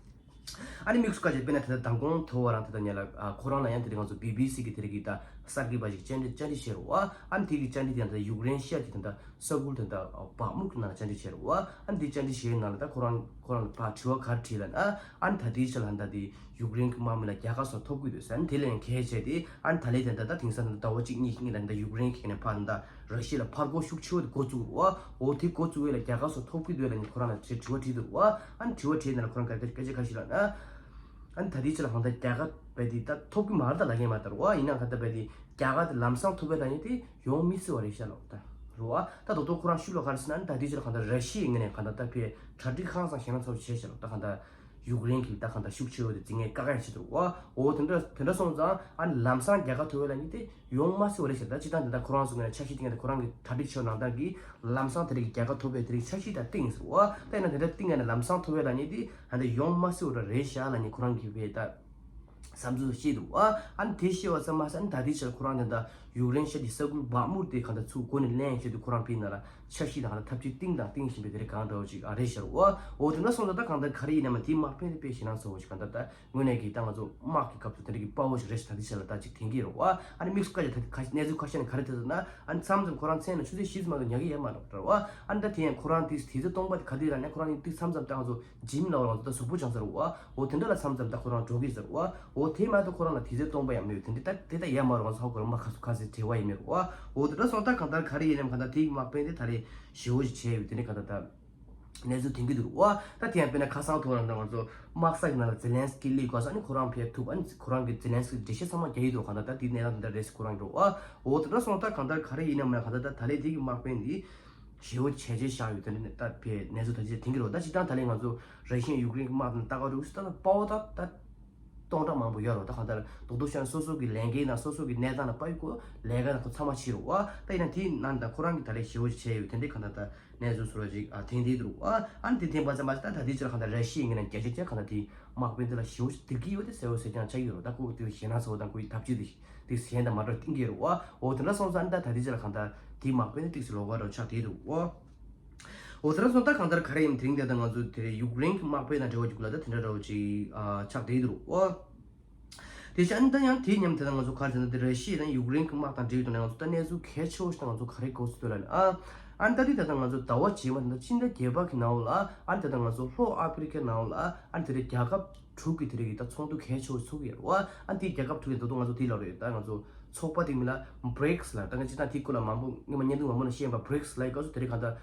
ཨ་ནི་དམིགས་སུ་བཀར་བྱས་དཔེར་ན་དེ་ལྟར་མདང་དགོང་དོལ་བ་རང་དེ་ལྟར་ཉལ་ལ་ཨ་ཁོ་རང་ལ་ཡང་དེ་རིང་ང་ཚོ་བི་བི་སི་གི་དེ་རིགས་ཀྱི་ད་གསར་འགོད་པ་ཞིག་བཅར་འདྲི་བཅར་འདྲི་བྱས་རེད་བ། ཨ་ནི་དེ་གི་བཅར་འདྲི་དེ་ཡང་ད་ཡུཀ་རེན་ཤར་གྱི་དེ་འདྲ་ས་ཁུལ་དེ་འདྲ་བག་མུག་གི་ནང་ལ་བཅར་འདྲི་བྱས་རེད་བ། ཨ་ནི་དེ་བཅར་འདྲི་བྱས་ནང་ལ་ད་ཁོ་རང་ཁོ་རང་ལ་ཕར་དྲི་བ་ག་རེ་དྲིས་ལབ་ན་ཨ་ནི་ད་ལྟའི་ཆ་ལ་ད་དེ་ཡུཀ་རེན་གྱི་དམག་མི་ལ་རྒྱལ་ཁ་སོགས་ཐོབ་ཀྱི་འདུག་ཟེར། ཨ་ནི་དེ་ལས་ཡང་གལ་ཆེ་དེ་ཨ་ནི་ད་ལྟའི་དེ་འདྲ་ད་དེང་སང་ད་ཟླ་བ་གཅིག་གཉིས་ཤིག་ལ་ད་ཡུཀ་རེན་གྱི་ནས་ཕར་ད་ར་ཤི་ཡ་ལ་ཕར་རྒོལ་ཤུགས་ཆེ་བོ་དེ་འགོ་བཙུགས་རེད་བ། འོ་དེ་འགོ་བཙུགས་ཡས་ལ་རྒྱལ་ཁ་སོགས་ཐོབ་ཀྱི་འདུག་ལབ་ནས་ཁོ་རང་ལ་དྲི་དྲི་བ་དྲིས་འདུག་བ། ཨ་ནི་དྲི་བ་དྲིས་ནས་ལ་ཁོ་རང་སྐད་ཆ་སྐད་ཆ་ཁ་ཤས་ལབ་ན། ཨ་ནི་ད་ལྟའི་ཆ་ལ་གང་ལྟར་རྒྱལ་ཁ་བས་དེ་ད་ཐོབ་ཀྱི་མ་རེད་ད་ལབ་མཁན་མ་རེད་བ། ཡིན་ནའང་གང་ལྟར་བས་དེ་རྒྱལ་ཁ་དེ་ལམ་སང་ཐོབ་པའི་ལབ་མཁན་དེ་ཡོང་མི་སྲིད་པ་རེད་ཤག་ལབ་ད་རེད་བ། ད་དོ་དོ་ཁོ་རང་ཤུགས་ལ་ག་རེ་ཟེར་ན་ཨ་ནི་ད་ལྟའི་ཆ་ལ་གང་ལྟར་ར་ཤི་ཡའི་ངོས་ནས་གང་ལྟར་ད་ཕའི་གྲ་སྒྲིག་ཧང་སང་ཞེ་ན་ཚ་བོ་བྱས་ཤག་ལབ་ད་གང་ལྟར་ཡུཀ་རེན་གྱི་ད་གང་ལྟར་ཤུགས་ཆེ་བོ་དེ་འཛིང་མཁན་དཀའ་ཁག་ཡང་ཆེ་འདུག་བ། འོ་དེ་འདྲ་དེ་འདྲ་སོང་ཙང་ཨ་ནི་ལམ་སང་རྒྱལ་ཁ་ཐོབ་པའི་ལབ་མཁན་དེ་ཡོང་མ་སྲིད་པ་རེད་ཤག་ད་སྤྱིར་བཏང་དེ་ད་ཁོ་རང་ཚོ་ངོས་ནས་འཆར་གཞི་དེ་ངས་ད་ཁོ་རང་གི་གྲ་སྒྲིག་ཆེ་བ་ནང་ལྟར་གྱི་ལམ་སང་དེ་རིགས་རྒྱལ་ཁ་ཐོབ་པའི་དེ་རིགས་འཆར་གཞི་ད་བཏིང་ཡིན་ཟེར་བ། ད་ཡིན་ན་དེ་འདྲ་བཏིང་ཡ་ནས་ལམ་སང་ཐོབ་པའི་ལབ་མཁན་དེ་ཧ་འདྲ་ཡོང་མ་སྲིད་པ་རེད་ཤག་ལབ་ནས་ཁོ་རང་གི་བས་ད་བསམ་ཚུལ་བཤད་འདུག་བ། ཨ་ནི་དེ་བཤད་པ་ཙམ་མ་ཟད་ཨ་ནི་ད་ལྟའི་ཆར་ཁོ་རང་དེ་འདྲ་ཡུཀ་རེན་ཤར་གྱི་ས་ཁུལ་བག་མུར་དེ་གང་ལྟར་ཚུར་མགོ་ནས་ལེན་ཆེད་དུ་ཁོ་རང་ཕའི་ནང་ལ་འཆར་གཞི་དང་གང་ལྟར་ཐབས་ཇུས་བཏིང་དང་བཏིང་བཞིན་པའི་དེ་རིགས་གང་འདྲ་བ་ཅིག་ཨ་རེད་ཤག་བ། འོ་དེ་འདྲ་སོང་ཙང་ད་གང་ལྟར་ག་རེ་ཡིན་ནའང་དེའི་དམག་དཔོན་དེ་དཔེ་ཞེ་ན་ཚ་བོ་ཞིག་གང་ལྟར་ད་དངོས་གནས་ཀྱི་ད་ང་ཚོ་དམག་གི་སྐབས་སུ་དེ་འདྲ་གི་དཔའ་བོ་ཞིག་རེད་ཤག་ད་ལྟའི་ཆར་ལ་ད་ཅིག་དྲན་གྱི་ཡོད་རེད་བ། ཨ་ནི་དམིགས་སུ་བཀར་ཡ་ད་ཁ་གནས་ཚུལ་ཁ་ཤས་ནས་ག་རེ་དེ་ཟེར་ན་ཨ་ནི་མཚམས་མཚམས་ཁོ་རང་མཚན་ལ་ཆུ་ཚོད་བཞི་ཙམ་ལ་ཉལ་གི་ཡོད་མ་རེད་བ། ཨ་ནི་ད་དེ་ཡང་ཁོ་རང་དེ་དུས་ཚོད་སྟོང་པ་དེ་ག་དུས་ལ་ནས་ཁོ་རང་དེ་མཚམས་མཚམས་ད་ང་ཚོ་ཇིམ་ལ་བ་ང་ཚོ་ད་གཟུགས་པོ་སྦྱང་ས་རེད་བ། འོ་དེ་འདྲ་ལ་མཚམས་མཚམས་ད་ཁོ་རང་འགྲོ་གི་ཟེར་བ། འོ་དེ་མ་གཏོགས་ཁོ་རང་ལ་དུས་ཚོད་སྟོང་པ་ཡང་མེད། དེ་འདྲ་ད་དེ་ད་ཡོད་མ་རེད། ང་ཚོ་ཧ་གོ་ར་མ་ཁ་སུ་ཁ་སེ་བྲེལ་བ་ཡིན་མེད་རེད་བ། འོ་དེ་འདྲ་སོང་ད་གང་ལྟར་ག་རེ་ཡིན་ནམ་གང་ལྟར་དེ་གི་དམག་དཔོན་དེ་ད་རེས་ཞེ་བོ་ཞིག་བྱས་ཡོད། དེ་ནས་གང་ལྟར་ད། གནས་ཚུལ་ཐོན་གྱི་འདུག་བ། ད་དེ་ཡང་དཔེར་ན་ཁ་སང་ཐོག་རང་ད་ང་ཚོ་དམག་ས་ཀྱི་ནང་ལ་ཛེ་ལན་སི་ཀི་སླེབས་དགོས་ས་ནི་ཁོ་རང་ཕེབས་ཐུབ། ཨ་ནི་ཁོ་རང་གི་ཛེ་ལན་སི་ཀི་འགྲེལ་བཤད་ཚང་མ་རྒྱག་གི་འདུག་གང་ལྟར་ད་དེའི་གནས་སྟངས་དེ་འདྲ་རེད་ཟེར་ཁོ་རང་འགྲོ་བ། འོ་དེ་འདྲ་སོང་ད་གང་ལྟར་ག་རེ་ཡིན་ནམ་ན་གང་ལྟར་ད་ད་ལས་དེ་གི་དམག་དཔོན་འདི་ཞེ་བོ་བྱས་རྗེས་བཞག་ཡོད། དེ་འདྲ་ད་ཕེ་གནས་ཚུལ་ད་ཅི་ཐེངས་ཀྱི་རོ། ད་སྤྱིར་བཏང་ད་ལས་ང་ཚོ་ར་ཤི་ཡ་ཡུཀ་རེན་གི་དམག་དང་ད་ག་རུ་ད་ད་པའོ་ད་ད། སྟོང་ཕྲག་མང་པོ་ཡོད་རེད། ད་གང་ལྟར་རྡོག་རྡོག་བཤད་ན་སོ་སོ་གི་ལས་འགན་དང་སོ་སོ་གི་གནས་སྟངས་ལ་དཔག་ཡོད་ཁོ་ལས་ཀ་དང་ཁོ་ཚང་མ་བྱེད་རོགས་བ། ད་ཡིན་ན་དེའི་ནང་ད་ཁོ་རང་གི་ད་ལས་ཞེ་བོ་ཞིག་བྱས་ཡོད། དེ་འདྲའི་གང་ལྟར་ད་གནས་ཚུལ་བཟོ་འདྲ་ཅིག་ཨ་ཐེངས་འདིའི་འདུག་བ། ཨ་ནི་དེ་ཐེངས་པ་ཙམ་མ་ཟད་ད་ད་ལྟའི་ཆར་གང་ལྟར་ར་ཤི་ཡའི་ངོས་ནས་རྒྱལ་སྤྱི་ཆ་གང་ལྟར་དེའི་དམག་དཔོན་དེ་ལ་ཞེ་བོ་ཞིག་སྡིགས་ཀྱི་ཡོད་དེ་གསལ་བོ་གསལ་རྐྱང་ཆགས་ཀྱི་ཡོད་རེད། ད་ཁོ་དེ་ཞེད་སྣང་ཚ་བོ་དང་ཁོའི་ཐབས་ཇུས་དེ་དེ་གཞན་དང་མ་འདྲ་བསྟན་གྱི་ཡོད་རེད་བ། འོ་དེ་འདྲ་སོང་ཙང་ཨ་ནི་ད་ད་ལྟའི་ཆར་གང་ལྟར་དེའི་དམག་དཔོན་དེ་ཏོག་ཙམ་ལོགས་ཀ་འདྲ་བོ་ཆགས་བསྡད་འདུག་བ། འོ་དེ་འདྲ་སོང་ཙང་ད་གང་ལྟར་ག་རེ་ཡིན་དེ་རིང་དེ་ད་ང་ཚོ་དེ་རིང་ཡུཀ་རེན་གྱི་དམག་དཔོན་དང་འབྲེལ་བ་ཅིག་ལ་ད་དེ་འདྲ་འདྲ་བོ་ཅིག་ཨ་ཆགས་བསྡད་འདུག་བ། དེ་བཞིན་ཨ་ནི་ད་ཡང་དེའི་མཉམ་དེ་ད་ང་ཚོ་ག་རེ་ཟེར་ན་དེ་ར་ཤི་ཡ་དང་ཡུཀ་རེན་གྱི་དམག་དང་འབྲེལ་བའི་ཐོག་ནས་ང་ཚོ་ད་གནས་ཚུལ་གལ་ཆེ་བོ་ཞིག་ད་ང་ཚོ་ག་རེ་གོ་སྲོལ་ལ་ནི་ཨ་ཨ་ནི་ད་དེ་ད་ད་ང་ཚོ་ཟླ་བ་རྗེས་མ་ད་ཕྱི་ཟླ་བརྒྱད་པ་གི་ནང་ལ་ཨ་ནི་ད་ད་ང་ཚོ་ལྷོ་ཨ་ཕི་རི་ཀའི་ནང་ལ་ཨ་ནི་དེ་རིང་རྒྱལ་ཁབ་དྲུག་གི་དེ་རིང་གི་ད་ཚོགས་འདུ་གལ་ཆེ་བོ་ཚོགས་ཀྱི་ཡོད་རེད་བ། ཨ་ནི་དེའི་རྒྱལ་ཁབ་དྲུག་གི་ད་དུང་ང་ཚོ་དེ་ལབ་རེད། ད་ང་ཚོ་ཚོགས་པ་དེ་མིང་ལ་བྷི་རིགས་ལབ། ད་ང་སྤྱིར་བཏང་དེའི་སྐོར་ལ་མང་པོ་སྔོན་མ་བརྙན་ཐུང་མང་པོ་ནང་བཤད་པ་བྷི་རིགས་ལབ་ཡི་སྐབས་སུ་དེ་རིང་གང་ལྟར་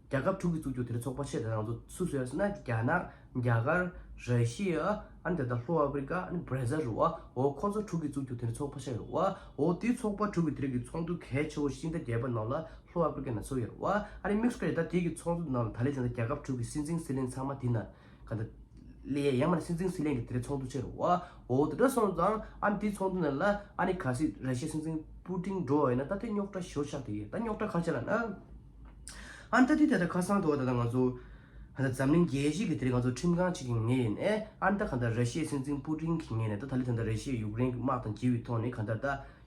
རྒྱལ་ཁབ་དྲུག་གིས་བཙུགས་རྒྱུ་དེ་རིང་ཚོགས་པ་ཆེ་དེ་ང་ཚོ་སུ་སུ་ཡོད་ཟེར་ན་རྒྱ་ནག་རྒྱ་གར། ར་ཤི་ཡ། ཨ་ནི་དེ་ལྟར་ལྷོ་ཨ་ཕི་རི་ཀ། ཨ་ནི་བྷ་ར་ཛིལ་རེད་བ། འོ་ཁོང་ཚོ་དྲུག་གིས་བཙུགས་རྒྱུ་དེ་ནི་ཚོགས་པ་ཆགས་ཡོད་རེད་བ། འོ་དེའི་ཚོགས་པ་དྲུག་གི་དེ་རིང་གི་ཚོགས་འདུ་གལ་ཆེ་བོ་ཕྱི་ཟླ་བརྒྱད་པ་ནང་ལ་ལྷོ་ཨ་ཕི་རི་ཀའི་ནང་ཚོགས་ཡོད་རེད་བ། ཨ་ནི་དམིགས་སུ་བཀར་ཡོད་ད་དེ་གི་ཚོགས་འདུ་ནང་ལ་ད་ལན་ཅན་རྒྱལ་ཁབ་དྲུག་གི་སྲིད་འཛིན་སྲིད་བློན་ཚང་མ་དེ་ན་ག་ད་ལས་ཡང་མ་ན་སྲིད་འཛིན་སྲིད་བློན་གྱི་དེ་རིང་ཚོགས་འདུ་ཆགས་རེད་བ། འོ་དེ་འདྲ་སོང་ཙང་ཨ་ནི་དེའི་ཚོགས་འདུ་ནང་ལ་ཨ་ནི་གལ་སྲིད་ར་ཤི་ཡའི་སྲིད་འཛིན་པུ་ཏིན་འགྲོ་བ་ཡིན་ན་ད་དེ་རྙོག་དྲ་ཞེ་པོ་ཆགས་བསྡད་ཡོད། ད་རྙོག་དྲ་ག་རེ་ཆགས་ལབ་ན། ཨ་ནི་ད་དེ་ད་ལྟ་ཁ་སང་དུ་བ་ད་ལྟ་ང་ཚོ་ད་ལྟ་འཛམ་གླིང་རྒྱལ་སྤྱི་གི་དེ་རིང་ང་ཚོ་ཁྲིམས་ཁང་གཅིག་གི་ངོས་ནས་ཨ་ནི་ད་ག་ད་ར་ཤི་ཡའི་སྲིད་འཛིན་པུ་ཏིན་གྱི་ངོས་ནས་ད་ད་ལྟ་ད་ལྟ་ར་ཤི་ཡ་ཡུཀ་རེན་གྱི་དམག་དང་འབྲེལ་བའི་ཐོག་ནས་ག་ད་ད་